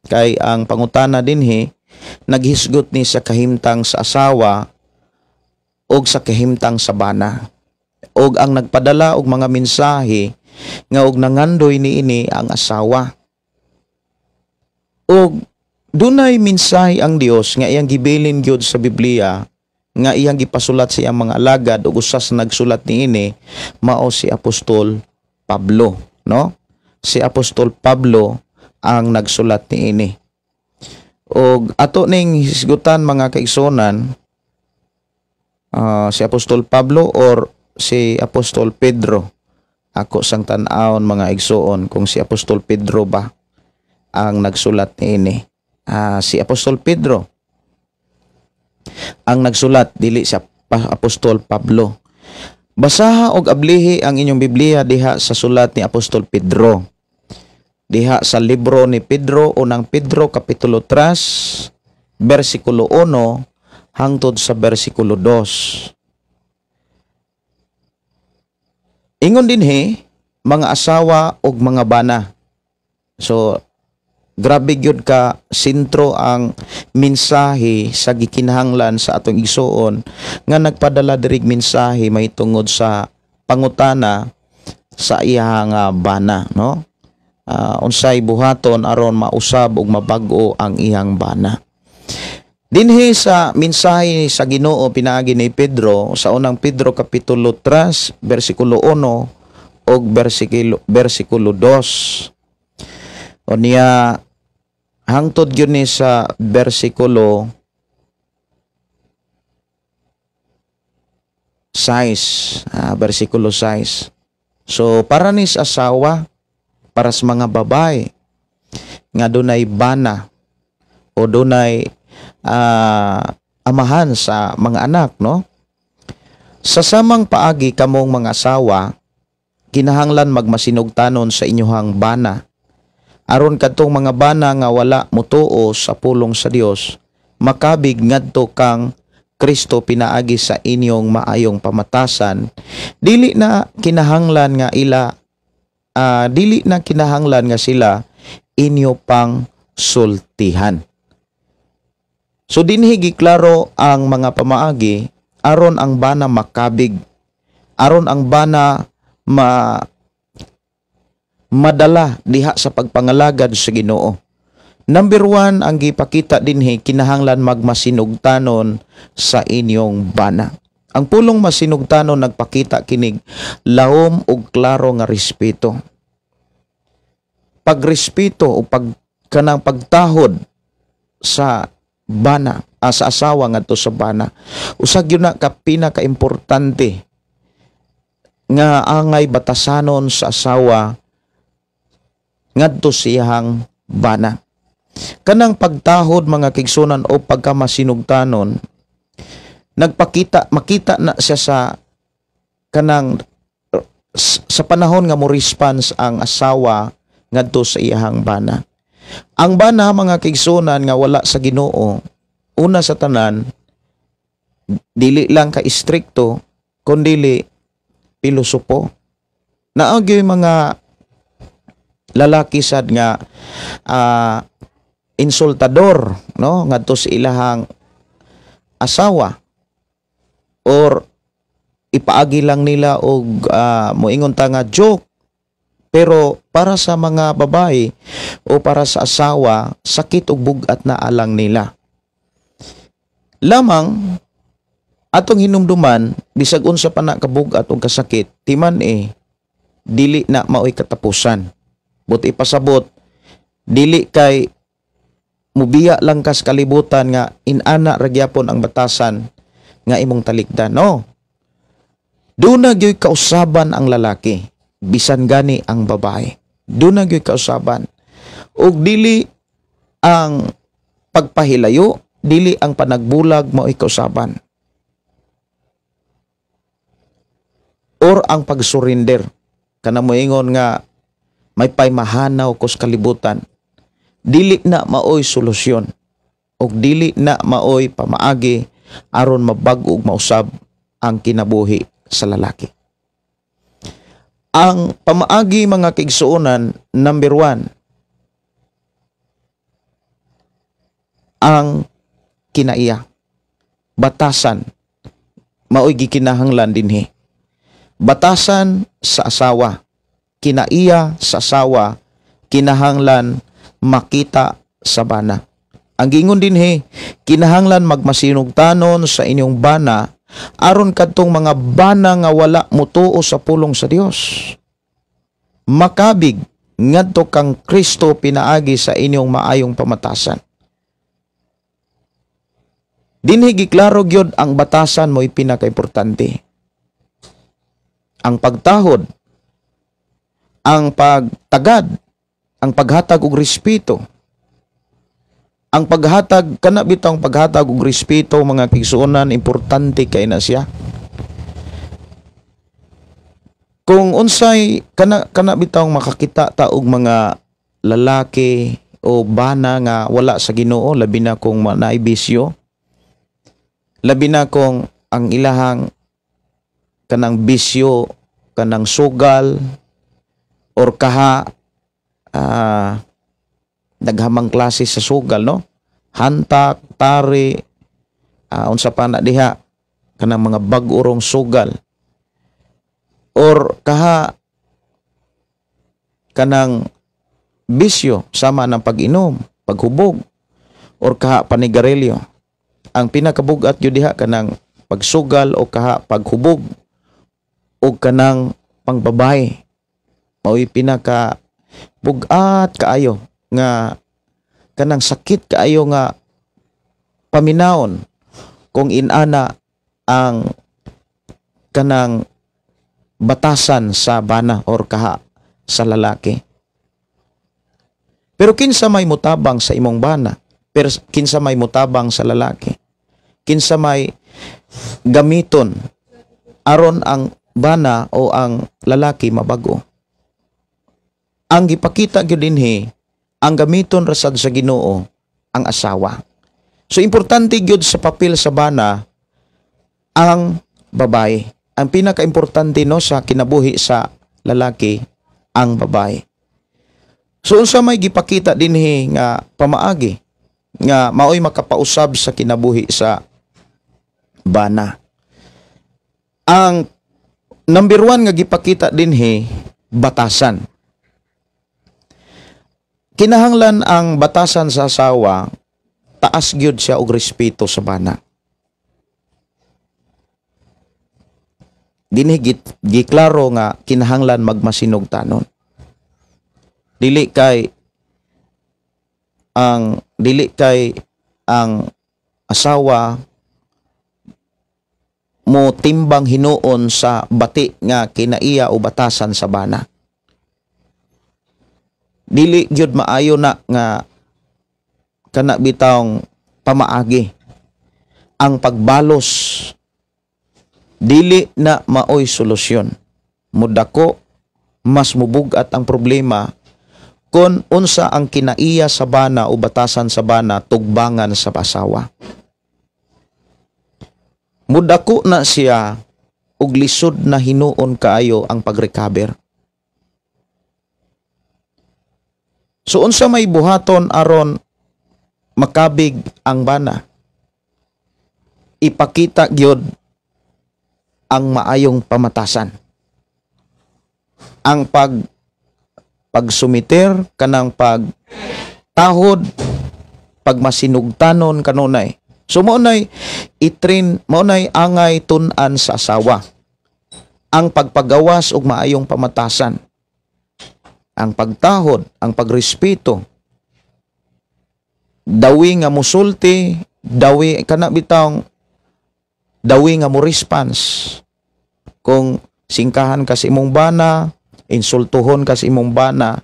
Kay ang pangutana dinhi, Naghisgot ni sa kahimtang sa asawa og sa kahimtang sa bana. Og ang nagpadala og mga mensahe nga og nangandoy niini ang asawa. Og dunay mensahe ang Dios nga iyang gibilin gyud sa Biblia, nga iyang gipasulat sa iyang mga alagad, ug usa sa nagsulat niini mao si Apostol Pablo, no? Si Apostol Pablo ang nagsulat niini. Og ato ning hisgutan, mga kaigsunan, si Apostol Pablo or si Apostol Pedro. Ako sang tan-awon, mga igsuon, kung si Apostol Pedro ba ang nagsulat niini. Si Apostol Pedro ang nagsulat, dili si Apostol Pablo. Basaha og ablihi ang inyong Biblia diha sa sulat ni Apostol Pedro. Diha sa libro ni Pedro, unang Pedro kapitulo 3, bersikulo 1 hangtod sa bersikulo 2. Ingon dinhi, mga asawa og mga bana. So grabe gyud ka sentro ang mensahe sa gikinahanglan sa atong igsuon nga nagpadala dirig mensahe mahitungod sa pangutana sa iyang bana, no? Unsay buhaton aron mausab ug mabag-o ang iyang bana. Dinhi sa mensahe sa Ginoo pinaagi ni Pedro sa unang Pedro kapitulo 3 bersikulo 1 ug bersikulo 2. O niya hangtod gyud ni sa bersikulo 6, bersikulo 6. So para ni sa asawa, para sa mga babae nga dunay bana o dunay amahan sa mga anak, no? Sa samang paagi kamong mga asawa, kinahanglan magmasinugtanon sa inyohang bana, aron kadtong mga bana nga wala motuo sa pulong sa Dios, makabig ngadto kang Kristo pinaagi sa inyong maayong pamatasan. Dili na kinahanglan nga ila, dili na kinahanglan nga sila inyo pang sultihan. So dinhi giklaro ang mga pamaagi aron ang bana makabig, aron ang bana madala diha sa pagpangalagad sa Ginoo. Number 1, ang gipakita dinhi, kinahanglan magmasinugtanon sa inyong bana. Ang pulong masinugtanon nagpakita kinig lahom ug klaro nga respeto. Pagrespeto o kanang pagtahod sa bana, sa asawa ngadto sa bana, usa gyud na ka pinakaimportante nga angay batasanon sa asawa ngadto siyang bana. Kanang pagtahod, mga kigsunan, o pagkamasinugtanon, nagpakita, makita na siya sa kanang sa panahon nga mo response ang asawa ngadto sa iyang bana. Ang bana, mga kigsunan, nga wala sa Ginoo, una sa tanan, dili lang ka istrikto, kundili pilosopo. Naagyoy mga lalaki sad nga insultador, no, ngadto sa ilahang asawa, or ipaagi lang nila og moingon ta nga joke, pero para sa mga babae o para sa asawa, sakit og bug-at na alang nila. Lamang atong hinumduman, bisag unsa pa na kabug-at og kasakit, timan dili na maoy katapusan. But ipasabot, dili kay mubiya lang kas kalibutan nga inana ra gyapon ang batasan nga imong talikdan, no? Duna gyoy kausaban ang lalaki, bisan gani ang babae. Duna gyoy kausaban. Ug dili ang pagpahilayo, dili ang panagbulag maoy kausaban, or ang pagsurrender. Kana moingon nga may paymahanaw kos kalibutan, dili na maoy solusyon og dili na maoy pamaagi aron mabag-o ug mausab ang kinabuhi sa lalaki. Ang pamaagi, mga kaigsuonan, number 1, ang kinaiya. Batasan maoy gikinahanglan dinhi. Batasan sa asawa, kinaiya sa asawa, kinahanglan makita sa bana. Ang giingon dinhi, kinahanglan magmasinugtanon sa inyong bana aron kadtong mga bana nga wala motuo sa pulong sa Dios makabig ngadto kang Kristo pinaagi sa inyong maayong pamatasan. Dinhi giklaro gyud ang batasan mo'y pinakaimportante. Ang pagtahod, ang pagtagad, ang paghatag og respeto. Ang paghatag kana bitong paghatag og respeto, mga kaigsuonan, importante kay na siya. Kung unsay kana kana bitong makakita ta og mga lalaki o bana nga wala sa Ginoo, labi na kung naay bisyo, labi na kung ang ilahang kanang bisyo, kanang sugal or kaha naghamang klase sa sugal, no? Hantak, tari, unsa pa na diha, kanang mga bag-orong sugal or kaha kanang bisyo sama ng pag-inom, paghubog or kaha panigarilyo. Ang pinakabugat gyud diha kanang pagsugal o kaha paghubog o kanang pangbabae. Mao'y pinaka bugat kaayo nga kanang sakit kaayo nga paminawon kung inana ang kanang batasan sa bana or kaha sa lalaki. Pero kinsa may mutabang sa imong bana? Pero kinsa may mutabang sa lalaki? Kinsa may gamiton aron ang bana o ang lalaki mabago? Ang gipakita gyud dinhi, ang gamiton ra sad sa Ginoo ang asawa. So importante gyud sa papel sa bana ang babae. Ang pinakaimportante no sa kinabuhi sa lalaki ang babae. So unsa may gipakita dinhi nga pamaagi nga maoy makapausab sa kinabuhi sa bana? Ang number 1 nga gipakita dinhi, batasan. Kinahanglan ang batasan sa asawa, taas gyud siya og respeto sa bana. Dinhi giklaro nga kinahanglan magmasinugtanon. Dili kay ang asawa mo timbang hinuon sa bati nga kinaiya o batasan sa bana. Dili gyud maayo na nga kana bitawng pamaagi ang pagbalos. Dili na maoy solusyon. Mudako mas mubugat ang problema kung unsa ang kinaiya sa bana o batasan sa bana tugbangan sa asawa. Mudako na siya og lisod na hinuon kaayo ang pag-recover. So unsa may buhaton aron makabig ang bana? Ipakita gyud ang maayong pamatasan. Ang pagsumiter kanang pagtahod, pagmasinugtanon kanunay. So mao nay itrain, mao nay angay tun-an sa asawa. Ang pagpagawas og maayong pamatasan, ang pagtahod, ang pagrespeto. Dawi nga musulti, dawi kana bitawng dawi nga mo response. Kung singkahan ka sa imong bana, insultuhon ka sa imong bana,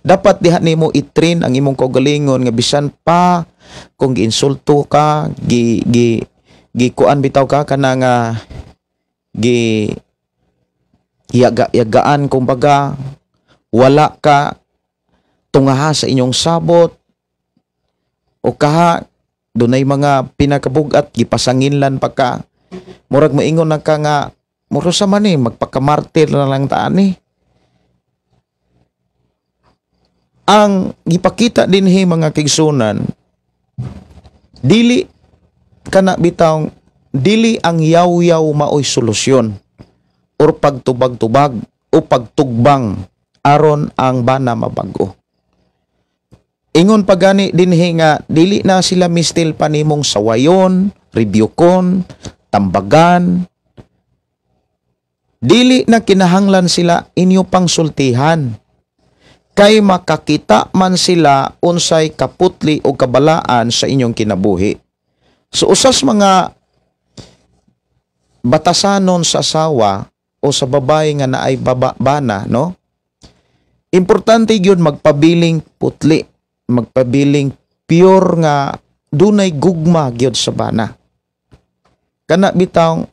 dapat diha nimo i-train ang imong kaugalingon nga bisan pa kung giinsulto ka, gi gi gikuan bitaw ka kana nga gi yaga-yagaan kumbaga, wala ka tungaha sa inyong sabot o kaha dunay mga pinakabugat gipasanginlan pa ka, murag moingon na ka nga muro sa man ni magpakamartir na lang ta ani. Ang gipakita dinhi mga kaigsunan, Dili kana bitaw, dili ang yaw-yaw maoy solusyon or pagtubag-tubag o pagtugbang aron ang bana mabago. Ingon pa gani dinhi nga dili na sila mistil panimong sawayon, rebyukon, tambagan. Dili na kinahanglan sila inyo pang sultihan. Kay makakita man sila unsay kaputli o kabalaan sa inyong kinabuhi. So usas mga batasanon sa asawa o sa babae nga naay bana, no? Importante gyud magpabiling putli, magpabiling pure nga dunay gugma gyud sa bana. Kana bitawng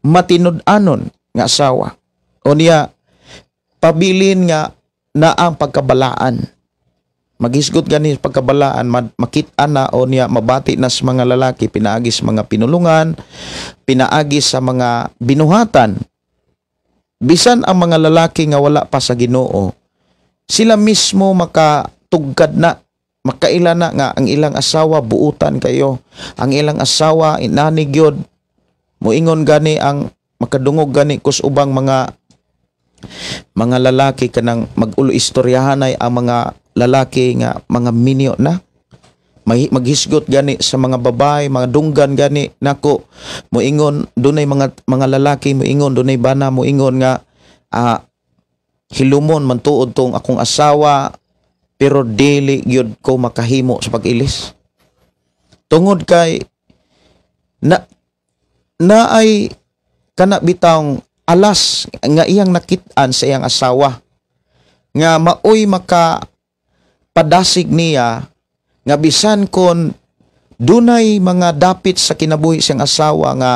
matinud-anon nga asawa. O niya pabilin nga na ang pagkabalaan. Maghisgot gani pagkabalaan, makita na o niya mabati na sa mga lalaki, pinaagi sa mga pinulungan, pinaagi sa mga binuhatan. Bisan ang mga lalaki nga wala pa sa Ginoo, sila mismo makatugkad na, makaila na nga ang ilang asawa buutan kayo, ang ilang asawa inani gyud. Moingon gani ang makadungog gani kus ubang mga lalaki kanang mag-ulo istoryahan ay ang mga lalaki nga mga minyo na maghisgot gani sa mga babae, mga dunggan gani nako moingon dunay mga lalaki moingon dunay bana moingon nga hilumon man tuod tong akong asawa pero dili gyud ko makahimo sa pag-ilis tungod kay na ay kana bitawng alas nga iyang nakit-an sa iyang asawa nga maoy maka padasig niya nga bisan kon dunay mga dapit sa kinabuhi siyang asawa nga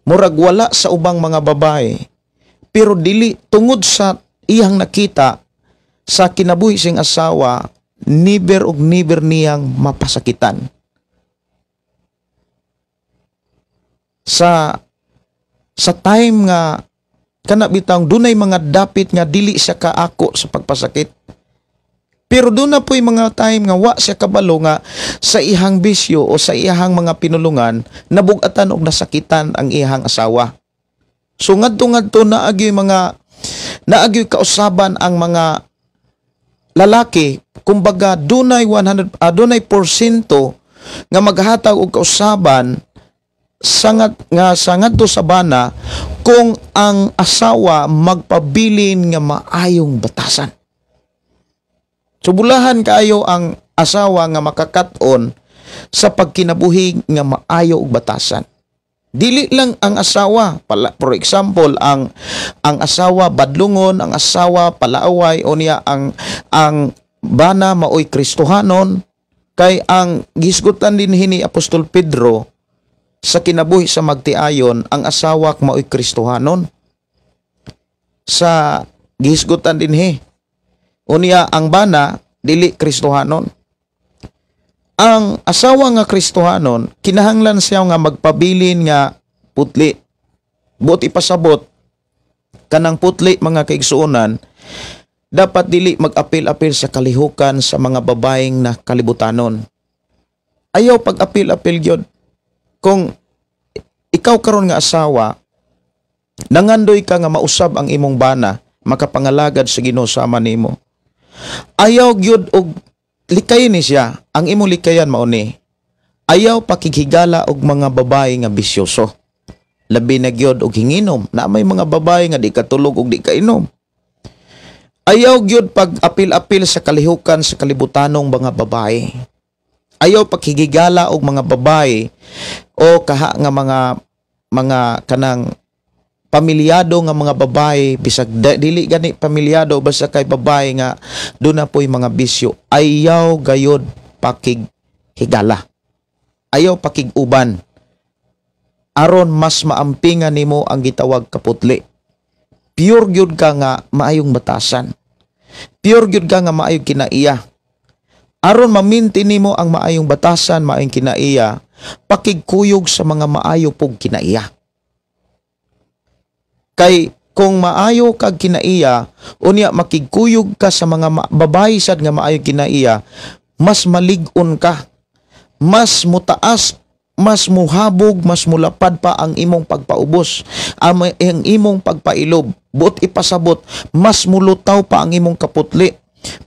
murag wala sa ubang mga babae pero dili tungod sa iyang nakita sa kinabuhi siyang asawa, never og never niyang mapasakitan. Sa time nga kana bitang dunay mga dapit nga dili siya kaako sa pagpasakit. Pero doon na po'y mga time nga wa siya kabalo nga sa ihang bisyo o sa ihang mga pinulungan, nabugatan og nasakitan ang ihang asawa. So ngadto-ngadto naagyoy naagyoy kausaban ang mga lalaki, kumbaga dunay 100 dunay porsyento nga maghatag og kausaban sangat nga sangadto sa bana kung ang asawa magpabilin nga maayong batasan. Subulahan kaayo ang asawa nga makakat-on sa pagkinabuhi nga maayo og batasan. Dili lang ang asawa, for example, ang asawa badlungon, ang asawa palaaway, o niya ang bana maoy Kristohanon, kay ang gisgutan din hini Apostol Pedro sa kinabuhi sa magtiayon, ang asawa maoy Kristohanon. Sa gisgutan din hi. Unya ang bana dili Kristohanon. Ang asawa nga Kristohanon kinahanglan siya nga magpabilin nga putli. Buot ipasabot kanang putli mga kaigsuonan, dapat dili mag-apil-apil sa kalihukan sa mga babaeng na kalibutanon. Ayaw pag-apil-apil gyud. Kung ikaw karon nga asawa, nangandoy ka nga mausab ang imong bana, makapangalagad sa Ginoo sama nimo. Ayaw gyud og likayin ni siya, ang imong likayan mao ni. Ayaw pakighigala og mga babae nga bisyoso. Labi na gyud og hinginom, na may mga babae nga di katulog og di kainom. Ayaw gyud pag-apil-apil sa kalihukan sa kalibutanong mga babae. Ayaw pakhigigala og mga babae o kaha nga mga kanang pamilyado nga mga babae, bisag dili gani pamilyado basta kay babae nga doon na po'y mga bisyo. Ayaw gayod pakighigala. Ayaw pakiguban. Aron mas maampingan nimo ang gitawag kaputli. Pure gyud ka nga maayong batasan. Pure gyud ka nga maayong kinaiya. Aron maminti nimo ang maayong batasan, maayong kinaiya, pakigkuyog sa mga maayo pug kinaiya. Kay kung maayo kag kinaiya, unya makigkuyog ka sa mga babae sad nga maayo kinaiya, mas malig-on ka. Mas mutaas, mas muhabog, mas mulapad pa ang imong pagpaubos, ang imong pagpailob. Buot ipasabot, mas mulutaw pa ang imong kaputli,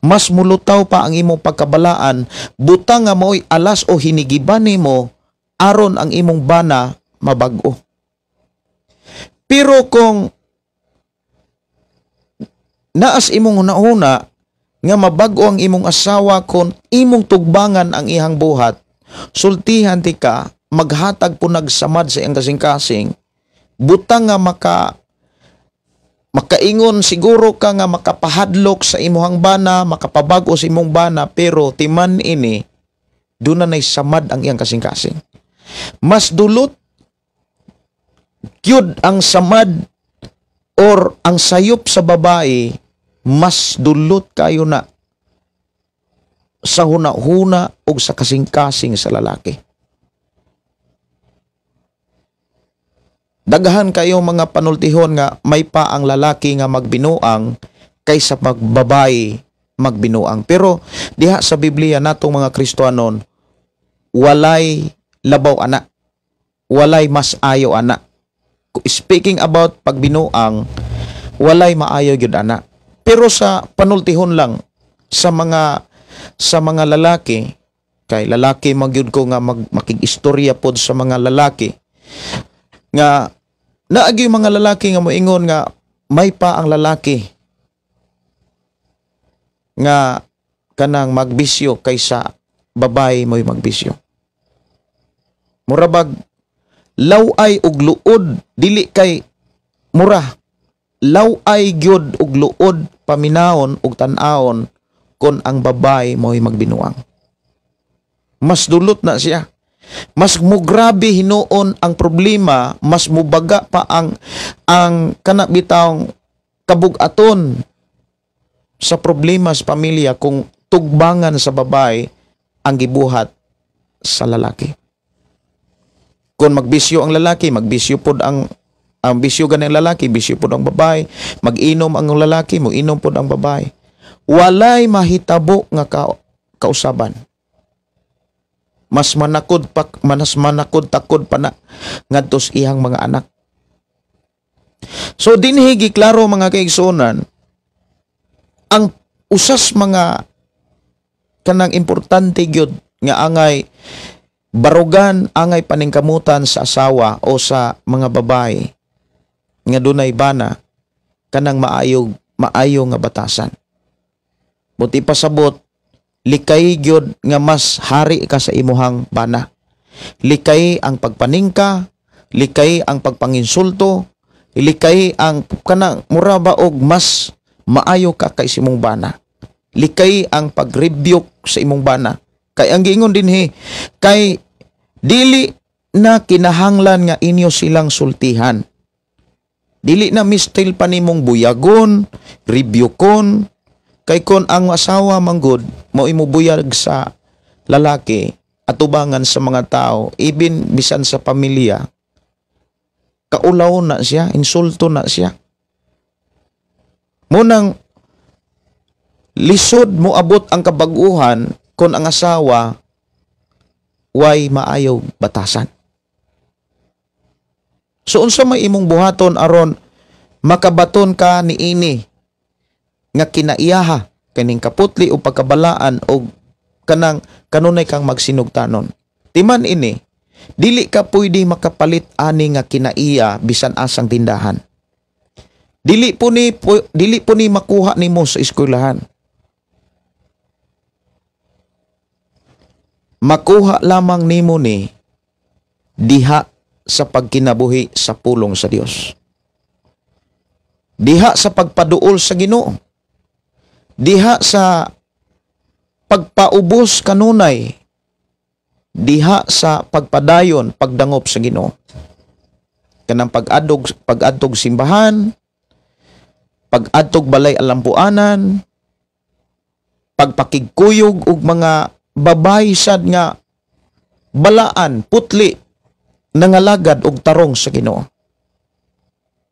mas mulutaw pa ang imong pagkabalaan, butang nga mo'y alas o hinigiban nimo aron ang imong bana mabag-o. Pero kung naas imong hunahuna nga mabag-o ang imong asawa kung imong tugbangan ang ihang buhat, sultihan ti ka, maghatag po nagsamad sa iyang kasing-kasing, butang nga makaingon siguro ka nga makapahadlok sa imuhang bana, makapabag-o sa imong bana, pero timan ini, doon na samad ang iyang kasing-kasing. Mas dulot gyud ang samad or ang sayop sa babae, mas dulot kayo na sa huna-huna o sa kasing-kasing sa lalaki. Daghan kayo mga panultihon nga may pa ang lalaki nga magbinuang kaysa magbabae magbinuang. Pero diha sa Biblia natong mga Kristohanon, walay labaw ana, walay mas ayo ana. Speaking about pagbinuang, walay maayo gyud ana. Pero sa panultihon lang sa mga lalaki, kay lalaki magyud ko nga makig-istorya pod sa mga lalaki nga naagi mga lalaki nga moingon nga may pa ang lalaki nga kanang magbisyo kaysa babae mo'y magbisyo. Murabag law-ay og luod, dili kay mura, law-ay gyud og luod paminawon og tan-awon kon ang babae mo'y magbinuang. Mas dulot na siya. Mas mugrabe hinuon ang problema, mas mubaga pa ang kana bitawng kabug-aton sa problema sa pamilya kung tugbangan sa babae ang gibuhat sa lalaki. Kung magbisyo ang lalaki, magbisyo pod ang bisyo gani ang lalaki, bisyo pod ang babae, mag-inom ang lalaki, moinom pod ang babae. Walay mahitabo nga kausaban. Mas manakod takod pa na ngadto sa iyang mga anak. So dinhi giklaro mga kaigsuonan ang usas mga kanang importante gyud nga angay barugan, angay paningkamutan sa asawa o sa mga babae nga dunay bana kanang maayo nga batasan. Buti pasabot, likay gyud nga mas hari ka sa imuhang bana. Likay ang pagpaningka, likay ang pagpanginsulto, likay ang kanang mura ba og mas maayo ka kay sa imong bana. Likay ang pag-rebuke sa imong bana. Kay ang giingon dinhi, kay dili na kinahanglan nga inyo silang sultihan. Dili na mistil pa nimong buyagon, rebukon. Kay kon ang asawa manggod mo imubuyag sa lalaki atubangan sa mga tao, ibin bisan sa pamilya, kaulaw na siya, insulto na siya. Munang lisod mo abot ang kabaguhan kon ang asawa way maayo batasan. So unsa may imong buhaton aron makabaton ka niini nga kinaiyaha kaning kaputli o pagkabalaan o kanang kanunay kang magsinugtanon? Timan ini, dili ka pwede makapalit ani nga kinaiya bisan asang tindahan. Dili po ni makuha nimo sa eskwelahan. Makuha lamang nimo ni diha sa pagkinabuhi sa pulong sa Dios. Diha sa pagpaduol sa Ginoo. Diha sa pagpaubos kanunay, diha sa pagpadayon, pagdangop sa Ginoo. Kanang pag-adtog simbahan, pag-adtog balay alampuanan, pagpakigkuyog og mga babay sad nga balaan, putli, nangalagad og tarong sa Ginoo.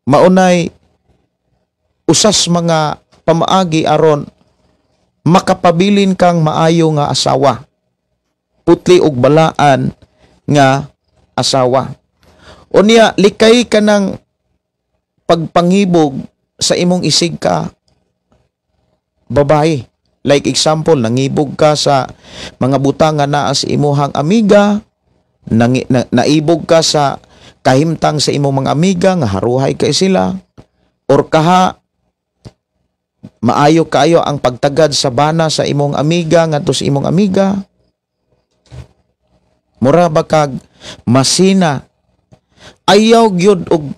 Maunay usas mga pamaagi aron makapabilin kang maayo nga asawa. putli og balaan nga asawa. Unya likay ka ng pagpangibog sa imong isig ka babae. Like example, nangibog ka sa mga butang nga naa sa imuhang amiga, naibog ka sa kahimtang sa imong mga amiga nga haruhay kay sila, or kaha maayo kaayo ang pagtagad sa bana sa imong amiga ngadto sa imong amiga. Mura ba kag masina? Ayaw gyud og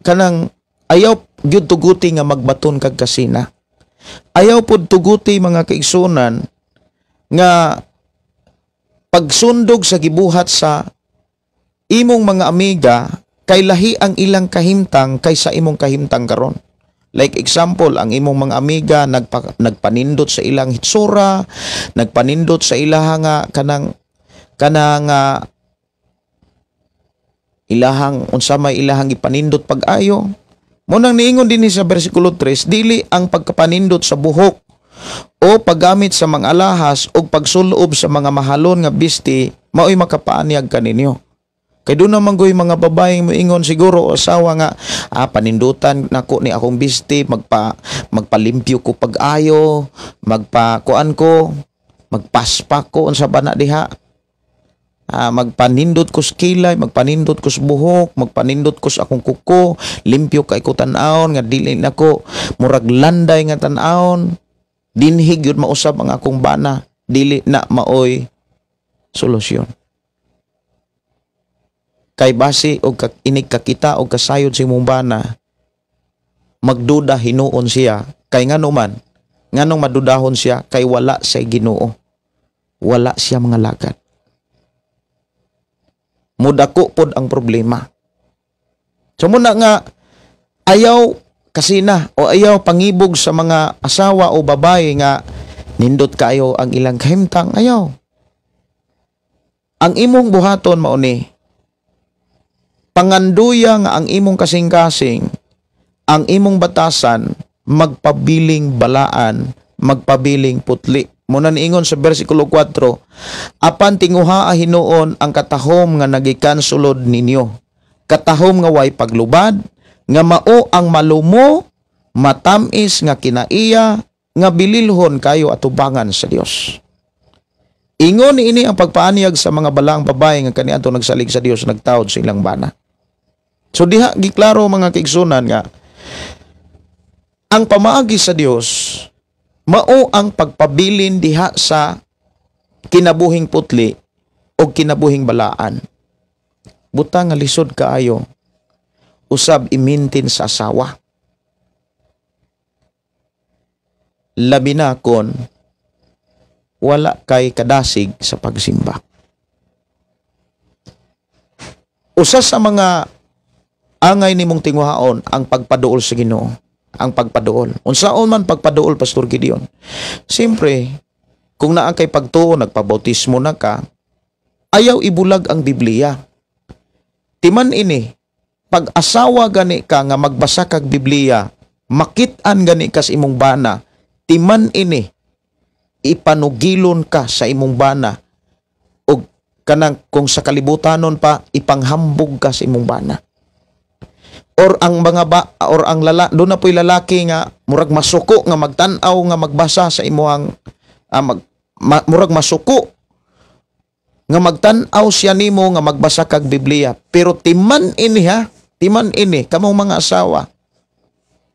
kanang ayaw gyud tuguti nga magbaton kag kasina. Ayaw pud tuguti, mga kaigsunan, nga pagsundog sa gibuhat sa imong mga amiga kay lahi ang ilang kahimtang kaysa imong kahimtang karon. Like example, ang imong mga amiga nagpanindot sa ilang hitsura, nagpanindot sa ilaha nga kanang kanang ilahang unsa may ilahang gipanindot pag-ayo. Mo nang niingon dinhi sa bersikulo 3, dili ang pagkapanindot sa buhok o paggamit sa mga alahas o pagsulob sa mga mahalon nga bisti maoy makapaanyag kaninyo. Kay doon naman goy mga babaeng moingon siguro o asawa nga panindutan nako ni akong bisti, magpalimpyo ko pag-ayo, magpakuan ko, magpaspa ko unsa ba na diha. Magpanindot ko sa kilay, magpanindot ko sa buhok, magpanindot ko sa akong kuko, limpyo kay ko tan-awon nga dili nako murag landay nga tan-awon. Dinhig yun mausab ang akong bana, dili na maoy solusyon. Kay basi og inig kakita og kasayod sa imong bana, magduda hinuon siya. Kay ngano man, nganong madudahon siya, kay wala sa Ginoo. Wala siya mga lagad. Mudako pod ang problema. So muna nga ayaw kasina o ayaw pangibog sa mga asawa o babae nga nindot kaayo ang ilang kahimtang, ayaw. Ang imong buhaton mao ni panganduya nga ang imong kasing-kasing, ang imong batasan magpabiling balaan, magpabiling putli. Muna niingon sa bersikulo 4, apan tinguhaa hinuon ang katahom nga nagikan sulod ninyo. Katahom nga way paglubad, nga mao ang malumo, matamis nga kinaiya, nga bililhon kayo atubangan sa Dios. Ingon niini ang pagpaanyag sa mga balaang babae nga kaniadto nagsalig sa Dios, nagtawod sa ilang bana. So diha giklaro, mga kaigsunan, nga ang pamaagi sa Dios mao ang pagpabilin diha sa kinabuhing putli o kinabuhing balaan. Buta nga lisod kaayo usab imintin sa asawa. Labi na kon wala kay kadasig sa pagsimba. Usa sa mga angay nimong tinguhaon ang pagpaduol sa Ginoo. Ang pagpaduol. Unsaon man pagpaduol, Pastor Gideon? Siyempre, kung naa kay pagtuo, nagpabautismo na ka, ayaw ibulag ang Biblia. Timan ini, pag-asawa gani ka nga magbasa kag Biblia, makit-an gani ka sa imong bana, timan ini, ipanugilon ka sa imong bana, o kanang kung sa kalibutanon pa, ipanghambog ka sa imong bana. Or ang mga ba, or ang lala, doon na po'y lalaki nga murag masuko nga magtan-aw nga magbasa sa imuhang murag masuko nga magtan-aw siya nimo nga magbasa kag Biblia. Pero timan ini ha, timan ini kamong mga asawa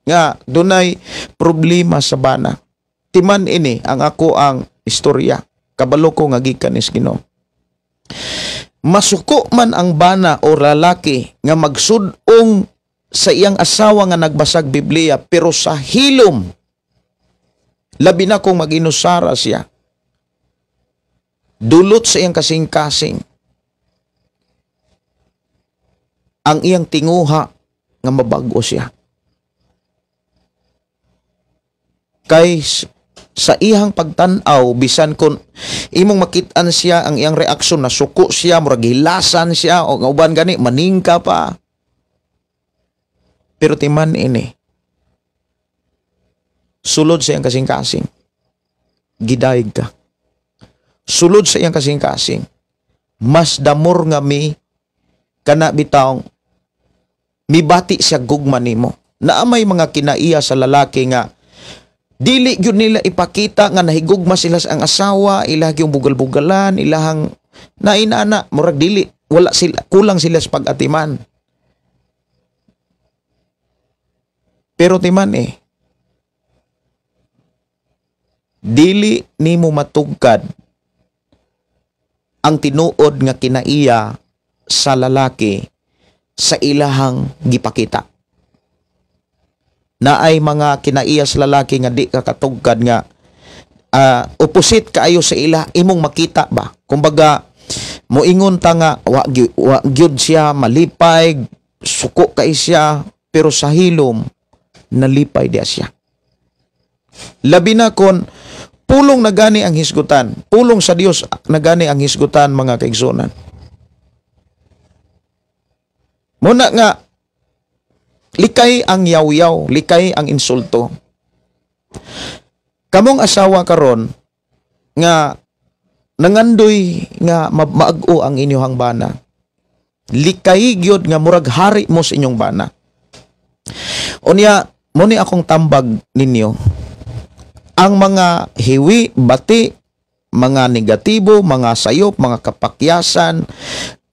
nga dunay problema sa bana. Timan ini ang ako ang istorya. Kabalo ko nga gikan is Ginoo. Masuko man ang bana o lalaki nga magsud-ong sa iyang asawa nga nagbasag Biblia, pero sa hilom, labi na kung mag-inusara siya, dulot sa iyang kasing-kasing, ang iyang tinguha nga mabago siya. Kay sa iyang pagtan-aw, bisan kung imong makit-an siya, ang iyang reaksyon, nasuko siya, murag hilasan siya, o nga uban gani, maningka pa. Pero timan ini, sulod sa iyang kasing-kasing, gidayeg ka. Sulod sa iyang kasing-kasing. Mas damor nga mi kana bitawng mibati siya gugma nimo. Naa may mga kinaiya sa lalaki nga dili gyud nila ipakita nga nahigugma sila sa ang asawa, ilah gyung bugal-bugalan, ilahang nainana, murag dili, wala sila, kulang sila sa pag-atiman. Pero timan dili nimo matugkad ang tinuod nga kinaiya sa lalaki sa ilahang gipakita. Naay mga kinaiya sa lalaki nga di ka katugkad nga opposite kaayo sa ila imong makita ba. Kumbaga moingon ta nga wa gyud siya malipay, suko kay siya, pero sa hilom nalipay diya siya. Labi na kon pulong nagani ang hisgutan, pulong sa Dios nagani ang hisgutan, mga kaigsunan. Muna nga likay ang yaw-yaw, likay ang insulto. Kamong asawa karon nga nangandoy nga maag-o ang inyong bana, likay gyud nga murag hari mo sa inyong bana. Unya, mo ni akong tambag ninyo, ang mga hiwi, bati, mga negatibo, mga sayop, mga kapakyasan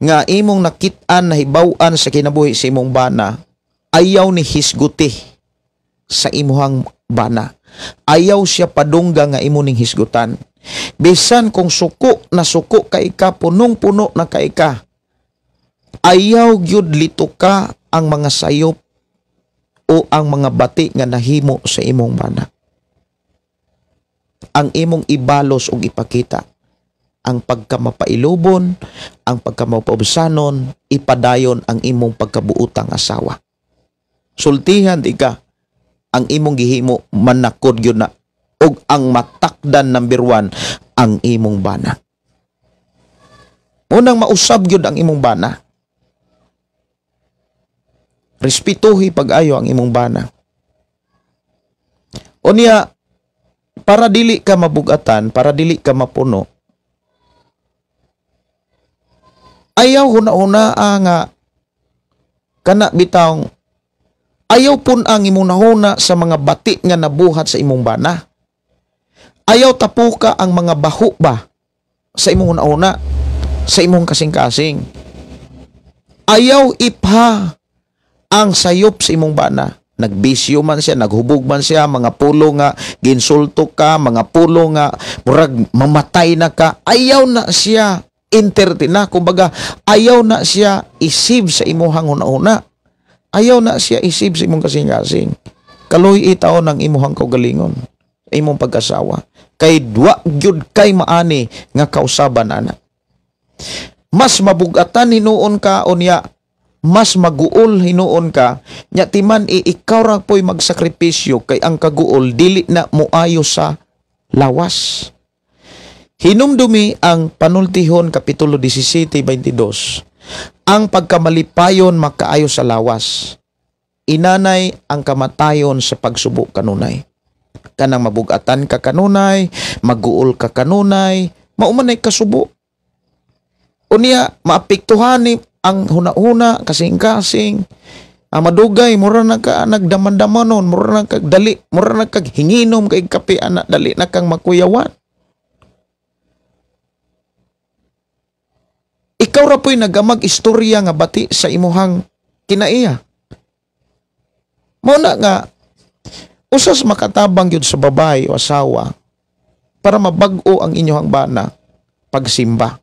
nga imong nakit-an, nahibaw-an sa kinabuhi sa imong bana, ayaw ni hisguti sa imuhang bana. Ayaw siya padungga nga imo ning hisgutan. Bisan kung suko na suko kay ka, punong-puno na kay ka, ayaw gyud lito ka ang mga sayop o ang mga bati nga nahimo sa imong bana. Ang imong ibalos og ipakita ang pagkamapailubon, ang pagkamapaubsanon, ipadayon ang imong pagkabuotang asawa. Sultihan di ka ang imong gihimo, manakod gyud na, og ang matakdan number 1 ang imong bana. Unang mausab gyud ang imong bana. Respetuhi pag-ayo ang imong bana. Unya, para dili ka mabugatan, para dili ka mapuno, ayaw huna-huna nga kana bitawng ayaw pun ang imong nahuna sa mga bati nga nabuhat sa imong bana. Ayaw tapuka ang mga baho ba sa imong huna-huna, sa imong kasing-kasing. Ayaw ipha ang sayop sa imong bana. Nagbisyo man siya, naghubog man siya, mga pulo nga ginsulto ka, mga pulo nga murag mamatay na ka, ayaw na siya entertain na. Kumbaga, ayaw na siya isib sa imuhang huna-huna. Ayaw na siya isib sa imong kasing-kasing. Kaluy itaon ang imuhang kaugalingon, imong pagkasawa. Kay dwa gyud kay maani nga kausaban ana. Mas mabugatan hinuon ka unya, mas maguol hinuon ka, nya timan ikaw ra po'y magsakripisyo kay ang kaguol dili na moayo sa lawas. Hinumdumi ang Panultihon Kapitulo 17:22. Ang pagkamalipayon makaayo sa lawas. Inanay ang kamatayon sa pagsubo kanunay. Kanang mabugatan ka kanunay, maguol ka kanunay, maumanay kasubo. Unya, maapektuhan ni ang huna-huna, kasing-kasing, madugay, mura na ka nagdaman-damanon, mura na kag dali, mura na kag hinginom kay kape, anak, dali na kang makuyawan. Ikaw ra po'y nagamag istorya nga bati sa imuhang kinaiya. Muna nga, usas makatabang yun sa babae o asawa para mabag-o ang inyong bana pagsimba.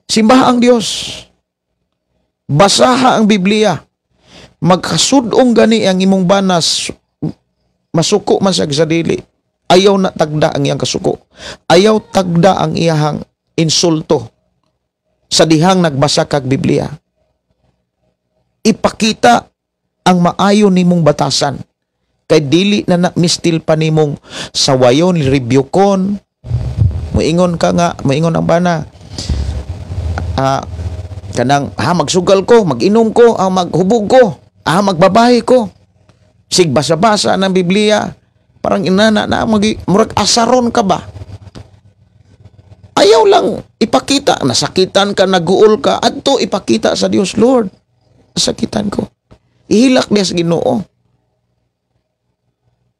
Simbaha ang Dios. Basaha ang Biblia. Magkasudong gani ang imong banas, masuko man siya sa dili. Ayaw na tagda ang iyang kasuko. Ayaw tagda ang iyang insulto sa dihang nagbasa kag Biblia. Ipakita ang maayo nimong batasan. Kay dili na mistil pa nimong sawayon, rebuke-on. Moingon ka nga, moingon ang bana. Kanang magsugal ko, mag-inom ko, maghubog ko, magbabahe ko. Sigbasa-basa ng Biblia. Parang inana na, murag asaron ka ba? Ayaw lang ipakita, nasakitan ka, naguol ka, adto ipakita sa Dios, Lord, nasakitan ko. Ihilak niya sa Ginoo.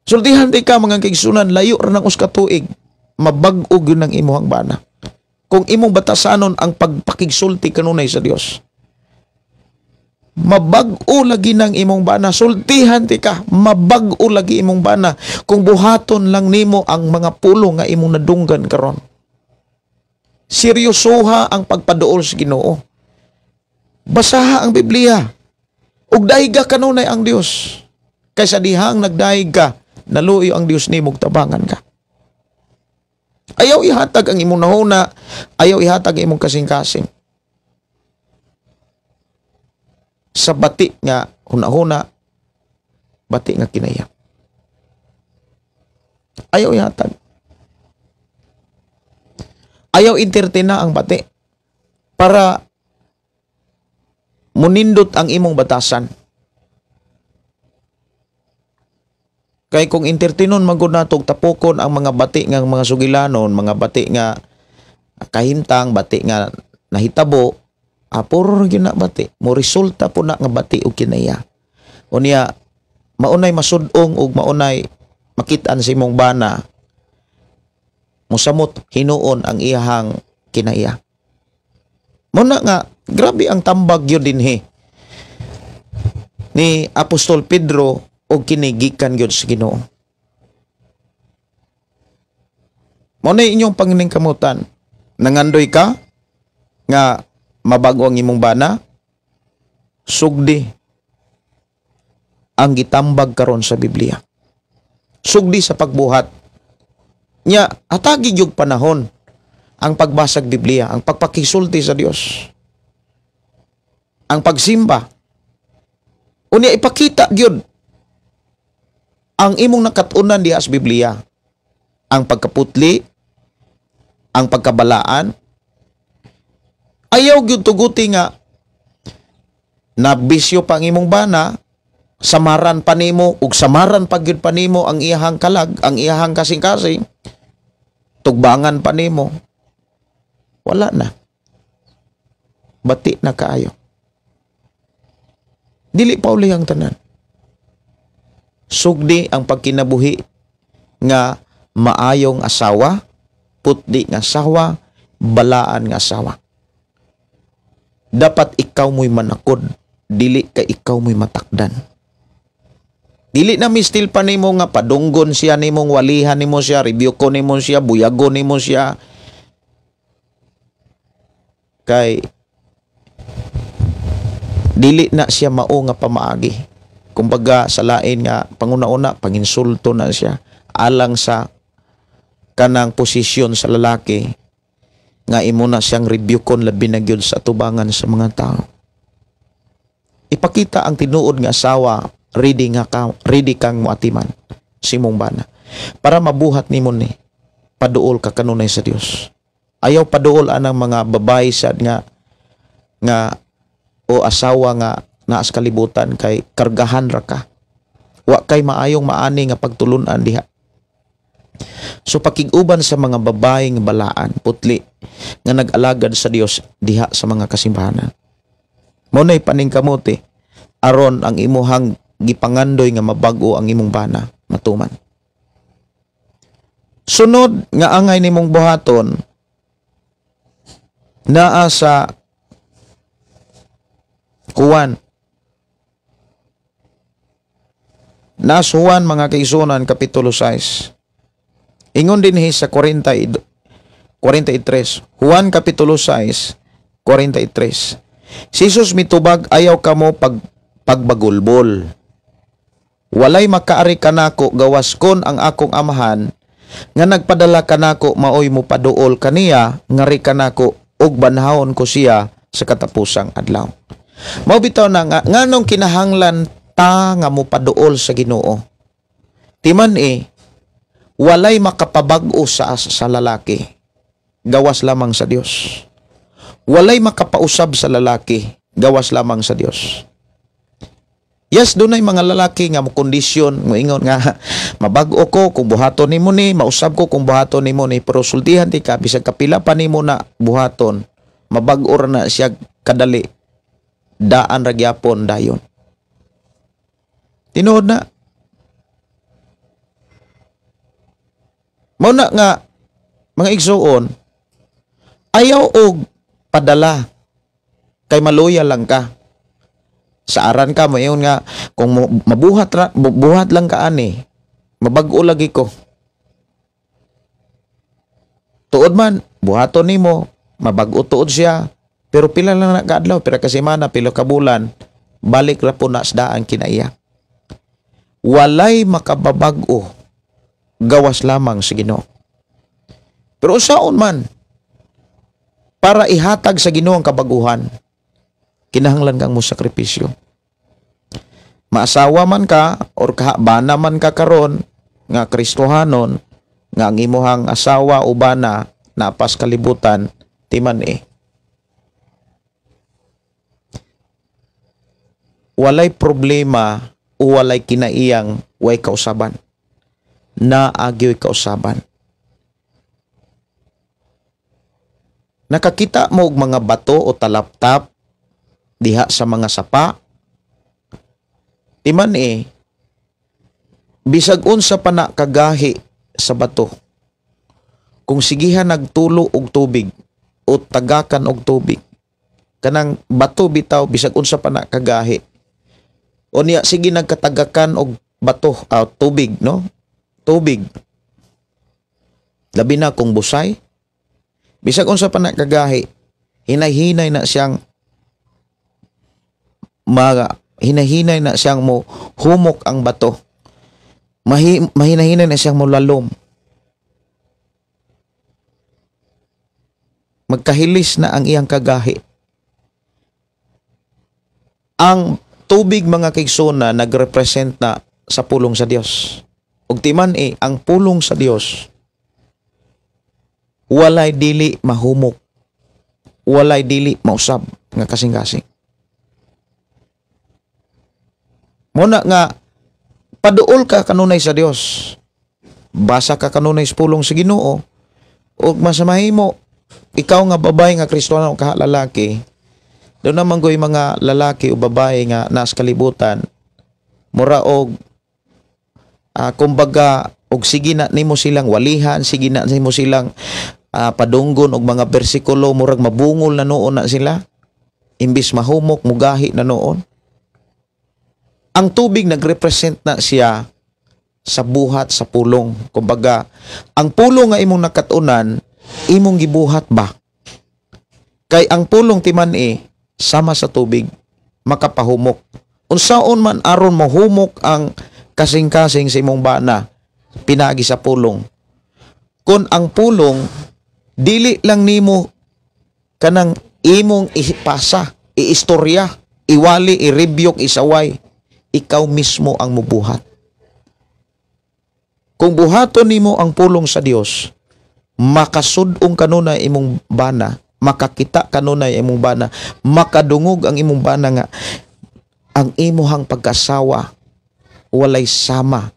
Sultihan di ka mga kaigsunan, layo ra nang usa ka tuig, mabag-o gyud ang imong bana. Kung imong batasanon ang pagpakigsulti kanunay sa Dios, mabag-o lagi ng imong bana. Sultihan ti ka, mabag-o lagi imong bana kung buhaton lang nimo ang mga pulong nga imong nadunggan karon. Seryosoha ang pagpaduol sa Ginoo. Basaha ang Biblia. Ug daiga kanunay ang Dios. Kaysa dihang nagdaig ka, naluoy ang Dios nimo ug tabangan ka. Ayaw ihatag ang imong nahuna, ayaw ihatag ang imong kasing-kasing. Sa bati nga hunahuna, bati nga kinaya. Ayaw ihatag. Ayaw entertain na ang bati para munindot ang imong batasan. Kay kung entertainon man gud nato tapokon ang mga bati nga mga sugilanon, mga bati nga kahimtang, bati nga nahitabo, puro gyud na bati. Mo resulta po na nga bati og kinaya. Unya maunay masud-ong ug maunay makit-an sa imong bana, mosamot hinuon ang iyahang kinaya. Muna nga grabe ang tambag gyud dinhi ni Apostol Pedro og kini gikan gyud sa Ginoo. Mao na inyong panginingkamutan. Nangandoy ka nga mabago ang imong bana, sugdi ang gitambag karon sa Biblia. Sugdi sa pagbuhat. Nya hatagi gyud panahon ang pagbasag Biblia, ang pagpakisulti sa Dios, ang pagsimba. Unya ipakita gyud ang imong nakat-unan diha sa Biblia, ang pagkaputli, ang pagkabalaan. Ayaw gyud tuguti nga nabisyo pa ang imong bana, samaran pa nimo ug samaran pa gyud pa nimo ang iyahang kalag, ang iyahang kasing-kasing, tugbangan pa nimo. Wala na. Bati na kaayo. Dili pa uli ang tanan. Sugdi ang pagkinabuhi nga maayong asawa, putdi nga asawa, balaan nga asawa. Dapat ikaw mo'y manakod, dili ka ikaw mo'y matakdan. Dili na mistil pa nimo nga padunggon siya nimong walihan nimo siya, review ko nimo siya, buyago nimo siya. Kay dili na siya mao nga pamaagi. Kumbaga sa lain nga panguna-una panginsulto na siya alang sa kanang posisyon sa lalaki nga imo na siyang rebuke-on labi na gyud sa atubangan sa mga tao. Ipakita ang tinuod nga asawa, ready nga ka, ready kang moatiman sa imong bana para mabuhat nimo ni paduol ka kanunay sa Dios. Ayaw paduol anang mga babae sad nga nga o asawa nga naas kalibutan kay kargahan ra ka. Wa kay maayong maani nga pagtulun-an diha. So pakig-uban sa mga babaeng balaan putli nga nag-alagad sa Dios diha sa mga kasimbahanan. Mao nay paningkamuti aron ang imuhang gipangandoy nga mabag-o ang imong bana matuman. Sunod nga angay nimong buhaton naa sa Juan. Naa sa Juan mga kaigsuonan kapitulo 6. Ingon dinhi sa 43. Juan kapitulo 6, 43. Si Jesus mitubag, ayaw kamo pagbagulbol. Walay makaari kanako gawas kon ang akong amahan nga nagpadala kanako maoy mopaduol kaniya ngari kanako ug banhawon ko siya sa katapusang adlaw. Mao bitaw na nga nganong kinahanglan ta nga mopaduol sa Ginoo. Timan walay makapabag-o sa lalaki gawas lamang sa Dios. Walay makapausab sa lalaki gawas lamang sa Dios. Yes, dunay mga lalaki nga mo kondisyon, moingon nga mabag-o ko kung buhaton nimo ni, mausab ko kung buhaton nimo ni, pero sultihan ti ka bisag kapila pa nimo na buhaton, mabag-o ra na siya kadali, daan ra gyapon dayon. Tinuod na. Mao na nga mga igsuon, ayaw og padala kay maluya lang ka. Saaran ka mo ingon nga kung mabuhat ra, buhat lang ka ani, mabag-o lagi ko. Tuod man buhaton nimo, mabag-o tuod siya, pero pila lang na kaadlaw, pila ka semana, pila ka bulan, balik ra po na sa daan kinaiya. Walay makababag-o gawas lamang sa Ginoo. Pero usaon man para ihatag sa Ginoo ang kabaguhan, kinahanglan kang mosakripisyo. Maasawa man ka or kahabana man ka karon nga Kristohanon, nga ang imuhang asawa o bana napas kalibutan, timan eh. Walay problema o walay kinaiyang way kausaban. Naagyo'y kausaban. Nakakita mo og mga bato o talaptap diha sa mga sapa. Timan eh, bisag unsa pa na kagahi sa bato, kung sigihan nagtulo og tubig o tagakan og tubig, kanang bato bitaw bisag unsa pa na kagahi, o niya sige nagkatagakan og bato, tubig, no? Tubig. Labi na kung busay, bisag unsa pa na kagahi, hinay-hinay na siyang hinahinay na siyang mo humok ang bato. Mahinahinay na siyang mo lalom. Magkahilis na ang iyang kagahi. Ang tubig mga kaigsoon nagrepresent na sa pulong sa Dios. Ug timan ang pulong sa Dios walay dili mahumok, walay dili mausab nga kasing-kasing. Muna nga paduol ka kanunay sa Dios. Basa ka kanunay sa pulong sa Ginoo ug masamahimo ikaw nga babae nga Kristiyano ka lalaki. Doon naman goy mga lalaki o babae nga nas kalibutan, mura og kumbaga og sige na nimo silang walihan, sige na nimo silang padunggon og mga bersikulo, murag mabungol na noon na sila, imbis mahumok mugahi na noon. Ang tubig nagrepresent na siya sa buhat sa pulong. Kumbaga, ang pulong nga imong nakatunan, imong gibuhat ba? Kay ang pulong timan sama sa tubig, makapahumok. Unsaon man aron mahumok ang kasing-kasing sa imong bana, pinagi sa pulong. Kun ang pulong, dili lang nimo kanang imong ipasa, iistorya, iwali, irebyok, isaway, ikaw mismo ang mubuhat. Kung buhaton nimo ang pulong sa Dios, makasudong kanunay imong bana, makakita kanunay imong bana, makadungog ang imong bana nga ang imuhang pagkasawa walay sama.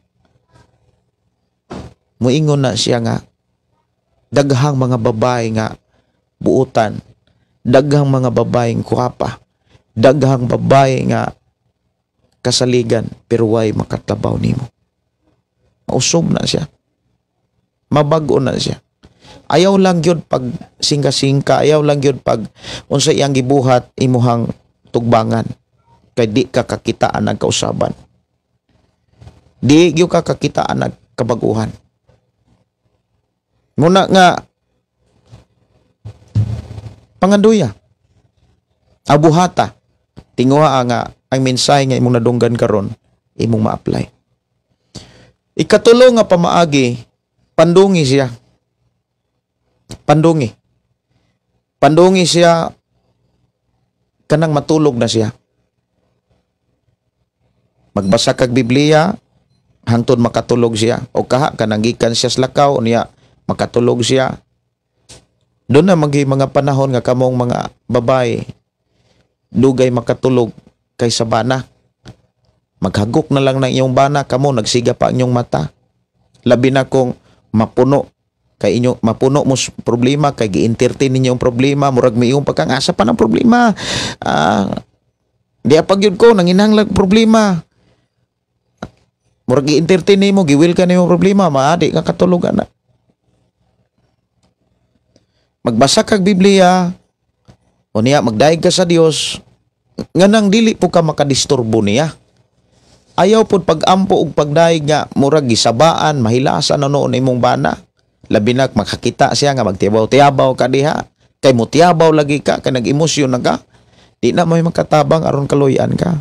Muingon na siya nga daghang mga babae nga buutan, daghang mga babaeng kuwapa, daghang babae nga kasaligan, pero way makatlabaw nimo. Mausog na siya. Mabago na siya. Ayaw lang gyud pag singka-singka, ayaw lang gyud pag unsa iyang gibuhat imuhang tugbangan. Kay di ka kakitaan ang kausaban. Di gyud ka kakitaan ang kabaguhan. Muna nga panganduya, abuhata, tinguha nga ang mensahe nga imong nadunggan karon imong ma-apply. Ikatulo nga pamaagi, pandungi siya. Pandungi. Pandungi siya kanang matulog na siya. Magbasa kag Biblia hangtod makatulog siya, o kaha kanang gikan siya sa lakaw niya makatulog siya. Doon na magi mga panahon nga kamong mga babae dugay makatulog kaysa bana. Maghagok na lang ng iyong bana kamo, nagsiga pa ang inyong mata. Labi na kung mapuno kay inyo, mapuno mo problema kay gi-entertain ninyo ang problema, murag miingon pa kang asa pa ng problema. Di pa gyud ko nanginahanglag problema. Murag gi-entertain nimo, giwil ka nimo problema, maadi ka katulog ana. Magbasa kag Biblia, o niya magdayeg ka sa Dios, nganang dili po ka makadisturbo niya. Ayaw pod pag-ampo og pagdayeg nga murag gisabaan, mahilasan na noon imong bana. Labi na makakita siya nga magtiyabaw-tiyabaw ka diha. Kay mutiyabaw lagi ka, kay nag-emosyon na ka. Di na may makatabang aron kaluyan ka.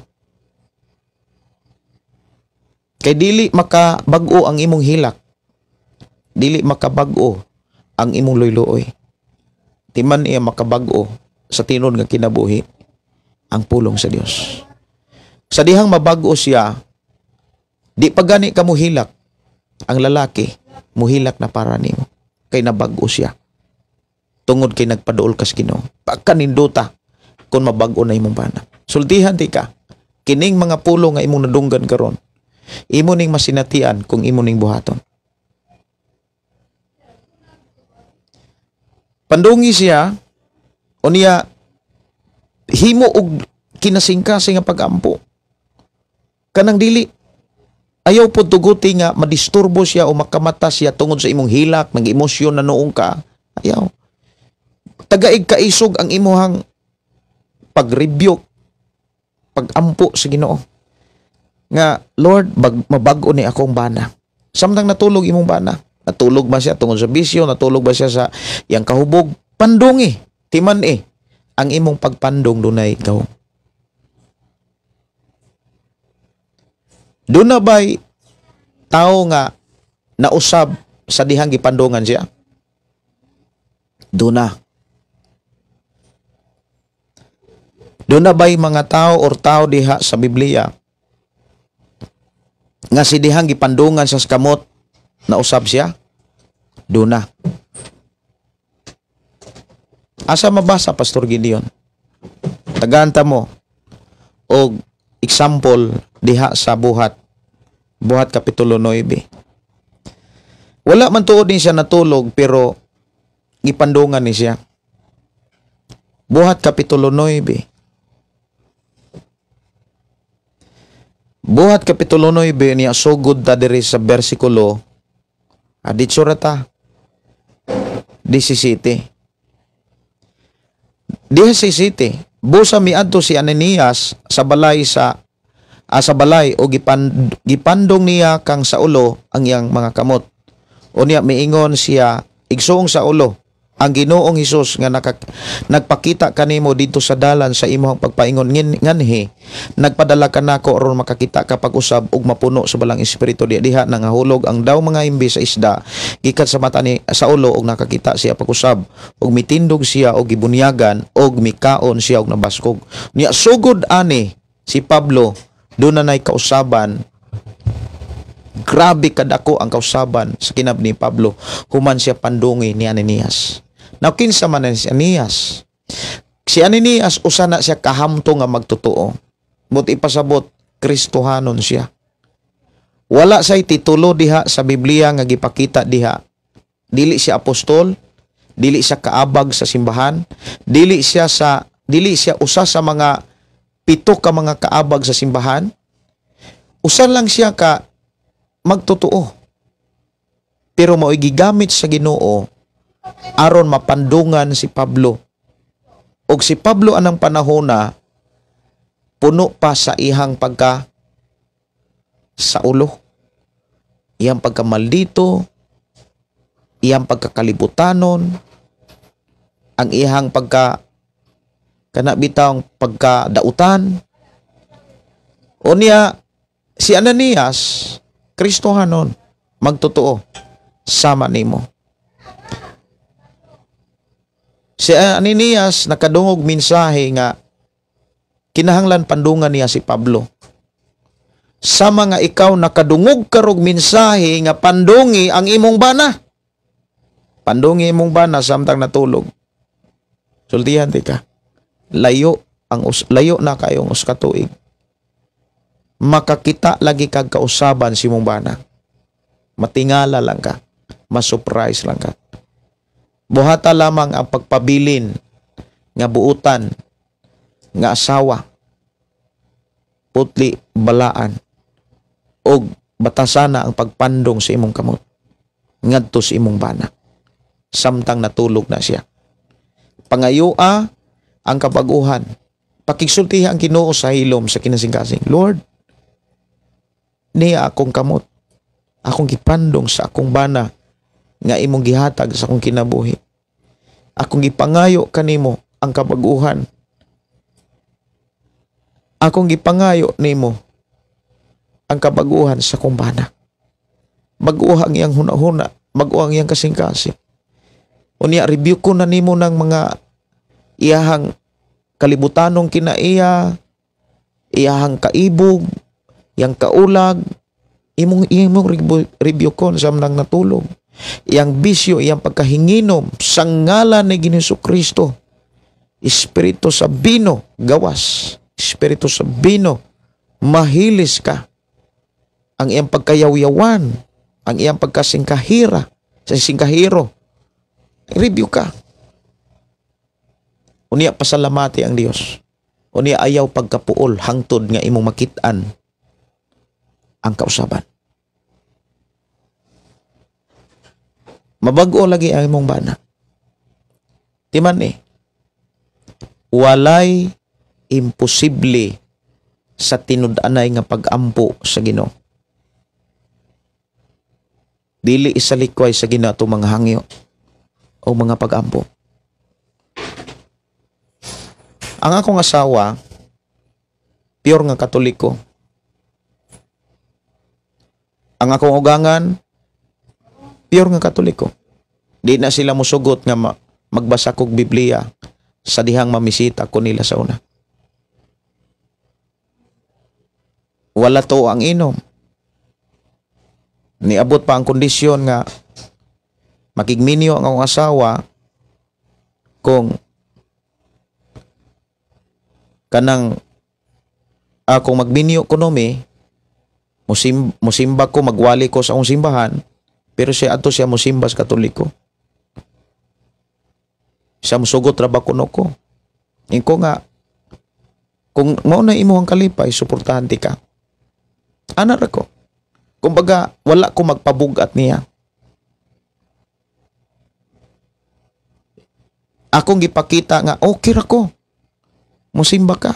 Kay dili makabag-o ang imong hilak. Dili makabag-o ang imong luyluoy. Di man iya makabag-o sa tinud nga kinabuhi ang pulong sa Dios. Sa dihang mabag-o siya, di pa gani ka muhilak. Ang lalaki, muhilak na para nimo. Kay nabag-o siya. Tungod kay nagpaduol kas Ginoo. Pagkaninduta kung mabag-o na imong bana. Sultihan ti ka, kining mga pulong nga imong nadunggan karon, imo ning masinatian kung imo ning buhaton. Pandungi siya, o niya, himo og kinasingkasing nga pag-ampo. Kanang dili, ayaw po tuguti nga madisturbo siya o makamata siya tungod sa imong hilak, nag-emosyon na noong ka. Ayaw. Tagaig kaisog ang imuhang pag-rebuke, pag-ampo sa Ginoo. Nga, Lord, mabag-o ni akong bana. Samtang natulog imong bana, natulog ba siya tungod sa bisyo, natulog ba siya sa iyang kahubog, pandungi, timan ang imong pagpandong dunay gawong. Doon na ba'y tao nga nausab sa dihang gipandungan siya? Doon na. Doon na ba'y mga tao or tao diha sa Biblia nga si dihang gipandungan sa kamot nausab siya? Doon na. Asa mabasa, Pastor Gideon? Tagaanta mo og example diha sa Buhat. Buhat Kapitulo 9. Wala man tuod din siya natulog pero gipandungan ni siya. Buhat Kapitulo 9. Buhat Kapitulo 9 niya sugod ta diri sa bersikulo aditso ra ta 17. Diha sa 17, busa miadto si Ananias sa balay sa balay o gipandong niya kang Saulo ang iyang mga kamot. O niya miingon siya, igsuong Saulo, ang Ginoong Hesus nga nagpakita kanimo didto sa dalan sa imong pagpaingon nganhi, nagpadala kanako aron makakita ka pag-usab ug mapuno sa balang espiritu. Diha nangahulog ang daw mga imbi sa isda gikan sa mata ni Saulo ug nakakita siya pag-usab ug mitindog siya og gibunyagan ug mikaon siya og nabaskog. Niya sugod ani si Pablo, doon na na'y kausaban. Grabe kadako ang kausaban sa kinab ni Pablo human siya pandungi ni Ananias. Now, kinsa man si Ananias? Si Ananias usa na siya kahamto nga magtotoo. But ipasabot, Kristohanon siya. Wala siya'y titulo diha sa Biblia nga gipakita diha. Dili siya apostol, dili siya kaabag sa simbahan, dili siya usa sa mga 7 ka mga kaabag sa simbahan. Usa lang siya ka magtotoo. Pero mao'y gigamit sa Ginoo aron mapandungan si Pablo. Og si Pablo anang panahona puno pa sa ihang pagka Saulo, iyang pagkamaldito, iyang pagkakalibutanon, ang ihang pagka kana bitawng pagkadautan. O niya si Ananias Kristohanon, magtotoo sama nimo. Si Ananias nakadungog mensahe nga kinahanglan pandungan niya si Pablo. Sama nga ikaw nakadungog karog mensahe nga pandungi ang imong bana. Pandungi imong bana samtang natulog. Sultihan ti ka. Layo na kayong usa ka tuig. Makakita lagi kag kausaban si imong bana. Matingala lang ka. Masurprise lang ka. Buhata lamang ang pagpabilin nga buutan nga asawa, putli balaan og batasana ang pagpandong sa imong kamot ngadto sa imong bana samtang natulog na siya. Pangayoa ang kabaguhan. Pakigsultiha ang Ginoo sa hilom sa kinasingkasing. Lord, niya akong kamot, akong gipandong sa akong bana nga imong gihatag sa akong kinabuhi. Akong gipangayo kanimo ang kabaguhan. Akong gipangayo nimo ang kabaguhan sa akong bana. Baguha ang iyang hunahuna, baguha ang iyang kasing-kasing. Unya, review ko na nimo ng mga iyahang kalibutanong kinaiya, iyahang kaibog, iyang kaulag, imong imong review ko sa nang natulog. Iyang bisyo, iyang pagkahinginom sa ngalan ni Ginoong Kristo. Espiritu sa bino, gawas. Espiritu sa bino, mahilis ka. Ang iyang pagkayawyawan, ang iyang pagkasingkahira, sa singkahiro, review ka. Unya pasalamati ang Dios. Unya ayaw pagkapuol hangtod nga imong makit-an ang kausaban. Mabag-o lagi ang imong bana. Timan walay imposible sa tinud-anay nga pag-ampo sa Ginoo. Dili isalikway sa Ginoo atong mga hangyo o mga pag-ampo. Ang akong asawa, pure nga Katoliko. Ang akong ugangan, pure nga Katoliko. Di na sila musugot nga magbasa kog Biblia sa dihang mamisita ko nila sa una. Wala to ang inom. Niabot pa ang kondisyon nga makigminyo ang akong asawa kung kanang kung magminyo ko nomi, musimba ko, magwali ko sa akong simbahan, pero siya ato siya musimba sa Katoliko. Siya musugot ra ba kuno ko. Inko nga, kung mao na imong kalipay, suportahan ti ka. Ana ra ko. Kumbaga, wala ko magpabugat niya. Akong gipakita nga, okay ra ko. Musimba ka.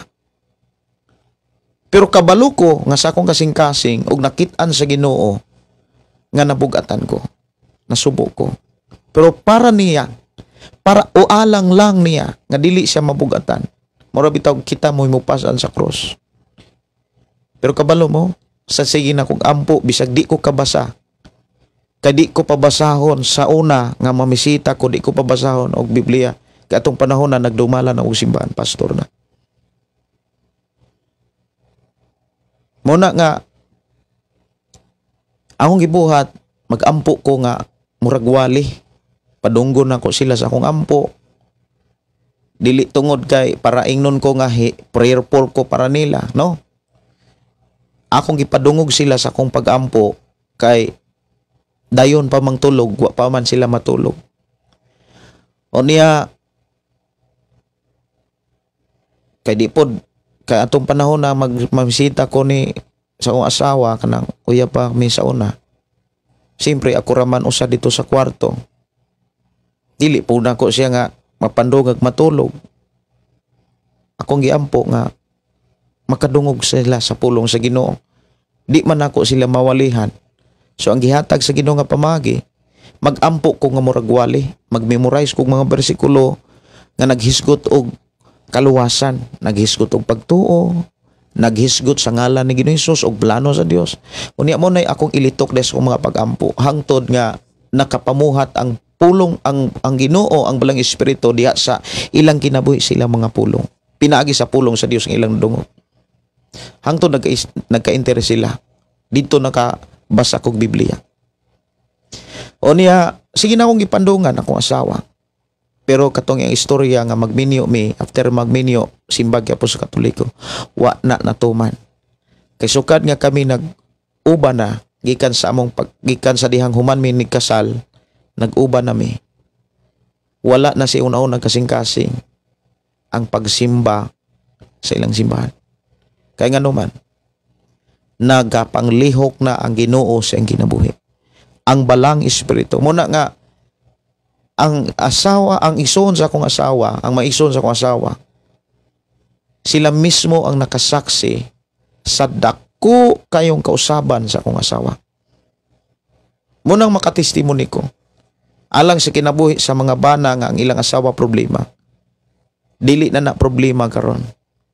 Pero kabalo ko nga sa akong kasing-kasing og nakit-an sa Ginoo nga nabugatan ko, nasubo ko. Pero para niya, para ualang lang niya nga dili siya mabugatan. Mura bitaw kita mo himupasan sa krus. Pero kabalo mo, sa sige na kong ampo, bisag di ko kabasa. Kay di ko pabasahon sa una nga mamisita ko, di ko pabasahon og Biblia. Kay atong panahon na nagdumala na og simbahan, pastor na. Muna nga, akong gibuhat, mag-ampo ko nga murag wali. Padunggon ako sila sa akong ampo. Dili tungod kay para ingnon ko nga prayerful ko para nila, no? Akong gipadungog sila sa akong pag-ampo kay dayon pa mang tulog, wa pa man sila matulog. O niya, kay di pod, kay atong panahon na magmisita ko ni sa akong asawa, kanang uya pa mi sa una. Siyempre, ako raman usa dito sa kwarto. Dili po na ko siya nga mapandungag matulog. Akong giampo nga makadungog sila sa pulong sa Ginoo. Di man ako sila mawalihan. So ang gihatag sa Ginoo nga pamagi, magampo ko nga murag wali, magmemorize kog mga bersikulo nga naghisgot og kaluwasan, naghisgot og pagtuo, naghisgot sa ngalan ni Ginoong Hesus og plano sa Dios. Unya mo nay akong ilitok des akong mga pagampo hangtod nga nakapamuhat ang pulong ang Ginoo, ang Balang Espiritu diha sa ilang kinabuhi sila mga pulong. Pinaagi sa pulong sa Dios ang ilang dungog. Hangtod nagka-interes sila. Dito nakabasa kog Biblia. O niya, sige na akong gipandungan akong asawa. Pero katong ang istorya nga magminyo mi, after magminyo, simbag po sa Katoliko, wa na natuman. Kay sukad nga kami nag-uban na gikan sa among gikan sa dihang human mi nigkasal, nag-uban na mi. Wala na si una-unang kasing-kasing ang pagsimba sa ilang simbahan. Kay ngano man, nagapanglihok na ang Ginoo sa iyang kinabuhi. Ang balang espiritu. Muna nga ang asawa, ang ison sa akong asawa, ang maison sa akong asawa, sila mismo ang nakasaksi sa dako kayong kausaban sa akong asawa. Munang makatestimony ko, alang sa kinabuhi sa mga bana nga ang ilang asawa problema. Dili na na problema karon.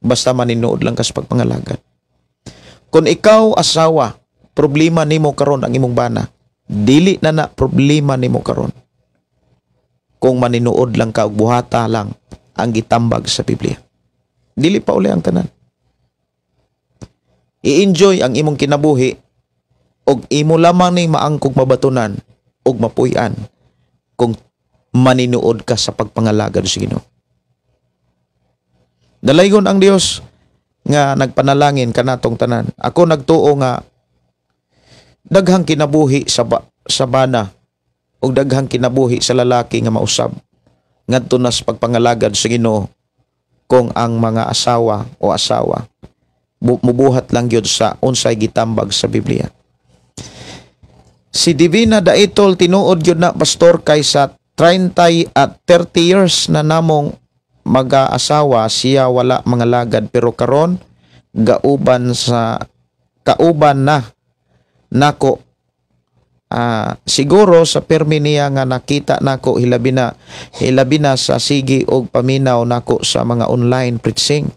Basta maninuod lang kas pagpangalagad. Kung ikaw asawa, problema nimo karon ang imong bana. Dili na na problema nimo karon. Kung maninuod lang ka og buhata lang ang gitambag sa Biblia. Dili pa uli ang tanan. I-enjoy ang imong kinabuhi og imo lamang ning maangkog mabatunan og mapuy-an kung maninuod ka sa pagpangalagad sa Ginoo. Dalaygon ang Dios nga nagpanalangin kanatong tanan. Ako nagtuo nga daghang kinabuhi sa bana og daghang kinabuhi sa lalaki nga mausab ngadto na sa pagpangalagad sa Ginoo kung ang mga asawa o asawa mubuhat lang gyud sa unsay gitambag sa Biblia. Si Divina Daitol, tinuod gyud na, pastor, kay sa 30 at 30 years na namong mag-aasawa, siya wala mangalagad, pero karon gauban sa kauban na nako. Siguro sa permi niya nga nakita nako, hilabi na sa sige og paminaw nako sa mga online preaching.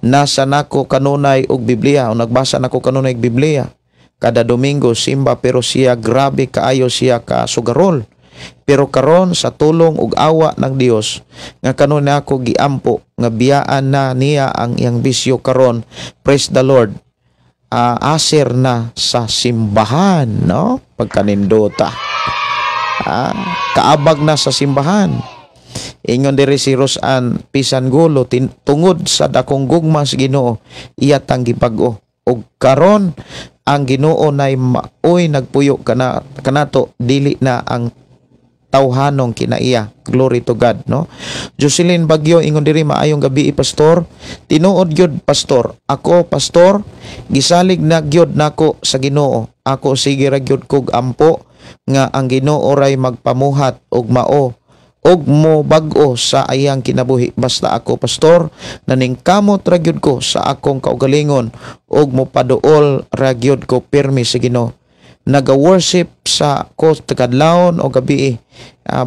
Nasa nako kanunay og Biblia o nagbasa nako kanunay og Biblia kada Domingo simba, pero siya grabe kaayo siya ka sugarol. Pero karon sa tulong ug awa ng Dios nga kanunay ako giampo nga biyaan na niya ang iyang bisyo karon, praise the Lord, aser na sa simbahan, no? Pagkanindota, kaabag na sa simbahan. Ingon diri si Rosan Pisangulo, tungod sa dakong gugma sa Ginoo iya tang gibag-o ug karon ang Ginoo nay maoy nagpuyo kana kanato, dili na ang tawhanong kinaiya. Glory to God, no? Jocelyn Bagyo, ingon diri, "Maayong gabi, pastor. Tinuod gyud, pastor. Ako, pastor, gisalig na gyud nako sa Ginoo. Ako sige ra gyud kog ampo nga ang Ginoo ray magpamuhat og mao og mo bag-o sa ayang kinabuhi. Basta ako, pastor, naningkamot ra gyud ko sa akong kaugalingon og mopaduol ra gyud ko pirmi sa Ginoo. Naga-worship sa ko kadlawon o gabi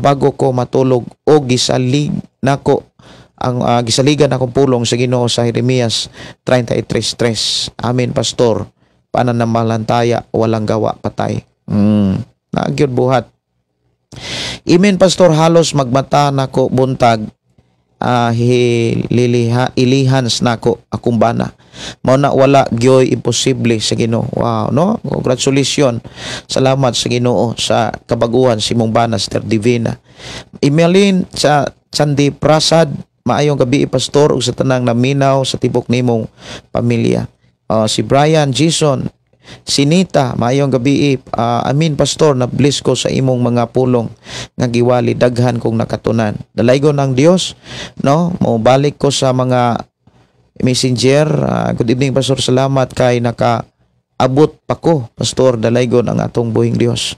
bago ko matulog o gisalig nako ang gisaligan akong pulong sa Ginoo sa Jeremias 33:3. Amen, pastor. Pananampalataya walang gawa patay." Nagyod buhat. "Amen, pastor, halos magmata nako buntag, hililiha ilihans nako akong bana. Mao na wala gyoy imposible sa Ginoo." Wow, no? Congratulations. Salamat sa Ginoo sa kabaguhan si imong bana, Sister Divina. Emeline sa Chandi Prasad, "Maayong gabi, pastor, ug sa tanang naminaw sa tibok nimong pamilya." Si Brian Jason Sinita, "Maayong gabi. Amin, pastor, na bless ko sa imong mga pulong nga giwali, daghan kong nakatunan." Dalaygon ang Dios, no? Mo balik ko sa mga messenger. "Good evening, pastor, salamat kay naka abot pa ko, pastor, dalaygon ang atong buhing Dios."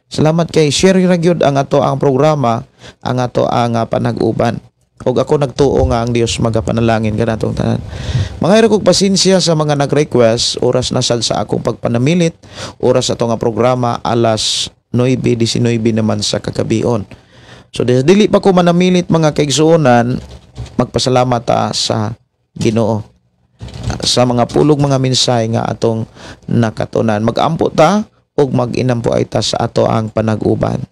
Salamat kay share ra gyud ang ato ang programa, ang ato ang panag-uban. Ug ako nagtuo nga ang Dios magapanalangin kanatong tanan. Mga kog pasensya sa mga nag-request, oras na sad sa akong pagpanamilit, oras ato nga programa alas 9:19 naman sa kagabion. So dili pa ko manamilit, mga kaigsuonan, magpasalamat ta sa Ginoo sa mga pulog mga mensahe nga atong nakatunan. Mag-ampo ta ug mag-inampo ay ta sa ato ang panag-uban.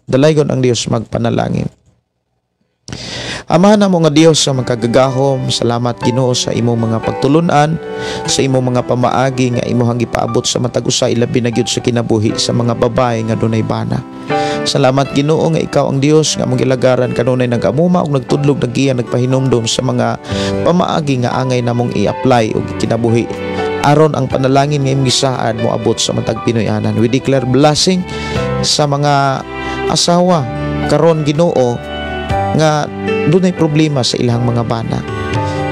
Dalaygon ang Dios magpanalangin. Ama namo nga Dios sa magkagagahom, salamat, Ginoo, sa imong mga pagtulunan, sa imong mga pamaagi nga imong gipaabot sa matag usa, ilabi na gyud sa kinabuhi sa mga babae nga dunay bana. Salamat, Ginoo, nga ikaw ang Dios nga among gilagaran, kanunay nag-amuma ug nagtudlog, naggiya, nagpahinumdom sa mga pamaagi nga angay namong i-apply ug kinabuhi aron ang panalangin nga imong gisaad moabot sa matag Pinoy-anan. We declare blessing sa mga asawa karon, Ginoo, nga dunay problema sa ilang mga bana,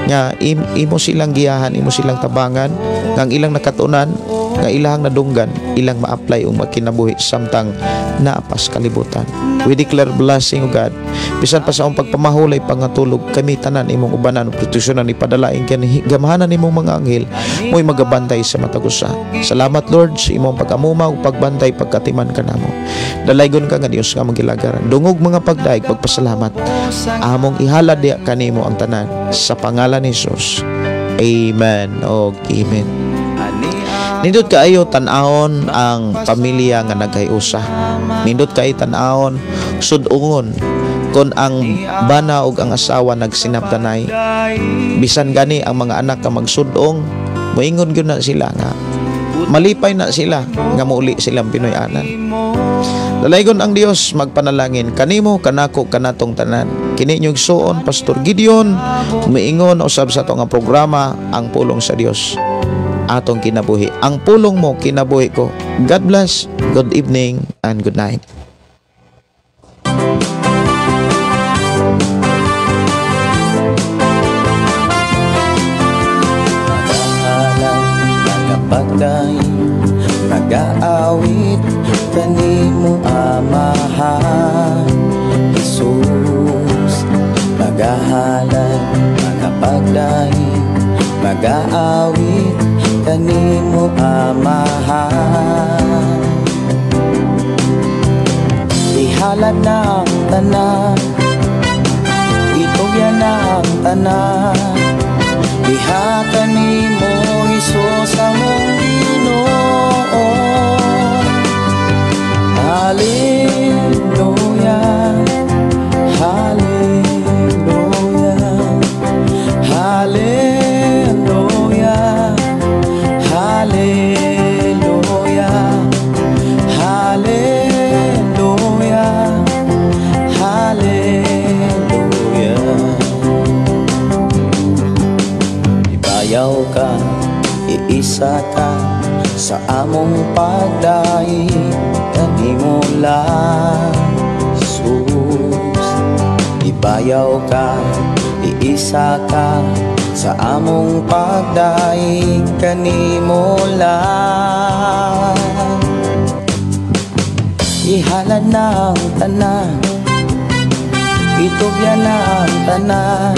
nga imo silang giyahan, imo silang tabangan, nga ang ilang nakatunan, nga ilang nadunggan, ilang ma-apply ug makinabuhi samtang naapas kalibutan. We declare blessing, O God. Bisan pa sa among pagpamahulay, pangatulog, kami tanan imong ubanan, proteksyonan, ipadalain gamhanan imong mga anghel mo'y magabantay sa matag usa. Salamat, Lord, sa imong pag-amuma ug pagbantay, pagkatiman kanamo. Dalaygon ka nga Dios nga among gilagaran. Dungog mga pagdaig, pagpasalamat. Among ihalad diha kanimo ang tanan sa pangalan ni Jesus. Amen og amen. Nindot kaayo tan-awon ang pamilya nga naghiusa. Nindot kaayo tan-awon, sud-ungon kon ang bana ug ang asawa nagsinabtanay. Bisan gani ang mga anak ka magsudong, moingon gyud na sila nga malipay na sila nga muuli silang Pinoy-anan. Dalaygon ang Dios, magpanalangin kanimo, kanako, kanatong tanan. Kini inyong igsuon, Pastor Gideon, miingon usab sa atong nga programa, Ang Pulong sa Dios, Atong Kinabuhi. Ang pulong mo, kinabuhi ko. God bless, good evening, and good night. Nagapagday, nagaawit kanimo, Amahan Jesus. Magahalad, magapagday, magaawit kanimo, Amahan. Ihalad na ang tanan, itugyan na ang tanan, diha kanimo, Hesus, among Ginoo. Hallelujah, hallelujah, hallelujah, hallelujah, hallelujah, hallelujah. Ibayaw ka, iisa ka sa among pagdaig kanimo lang, Jesus. Ibayaw ka, iisa ka sa among pagdaig kanimo lang. Ihalad na ang tanan, itugyan na ang tanan,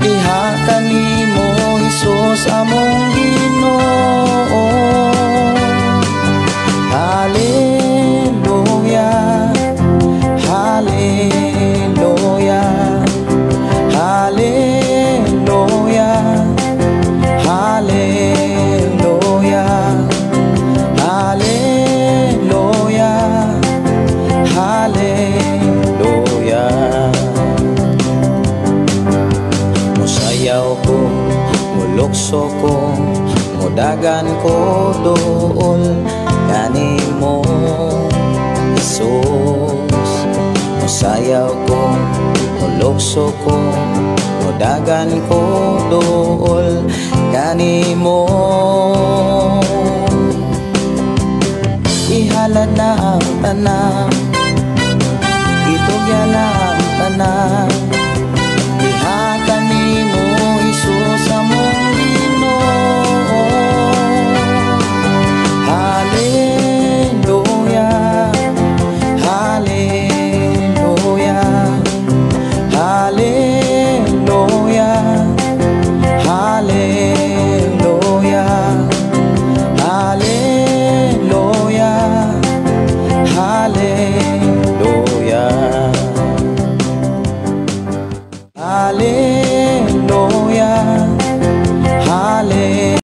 diha kanimo, Hesus, among Ginoo. Hallelujah, hallelujah, hallelujah, hallelujah, hallelujah, hallelujah. Musayaw ko, mulukso ko, mudagan ko dool kanimo, Jesus. Musayaw ko, mulukso ko, mudagan ko dool kanimo. Ihalad na ang tanan, itugyan na ang tanan, diha kanimo, Hesus, among Ginoo. Hallelujah, hallelujah, hallelujah, hallelujah, hallelujah, hallelujah. Hallelujah.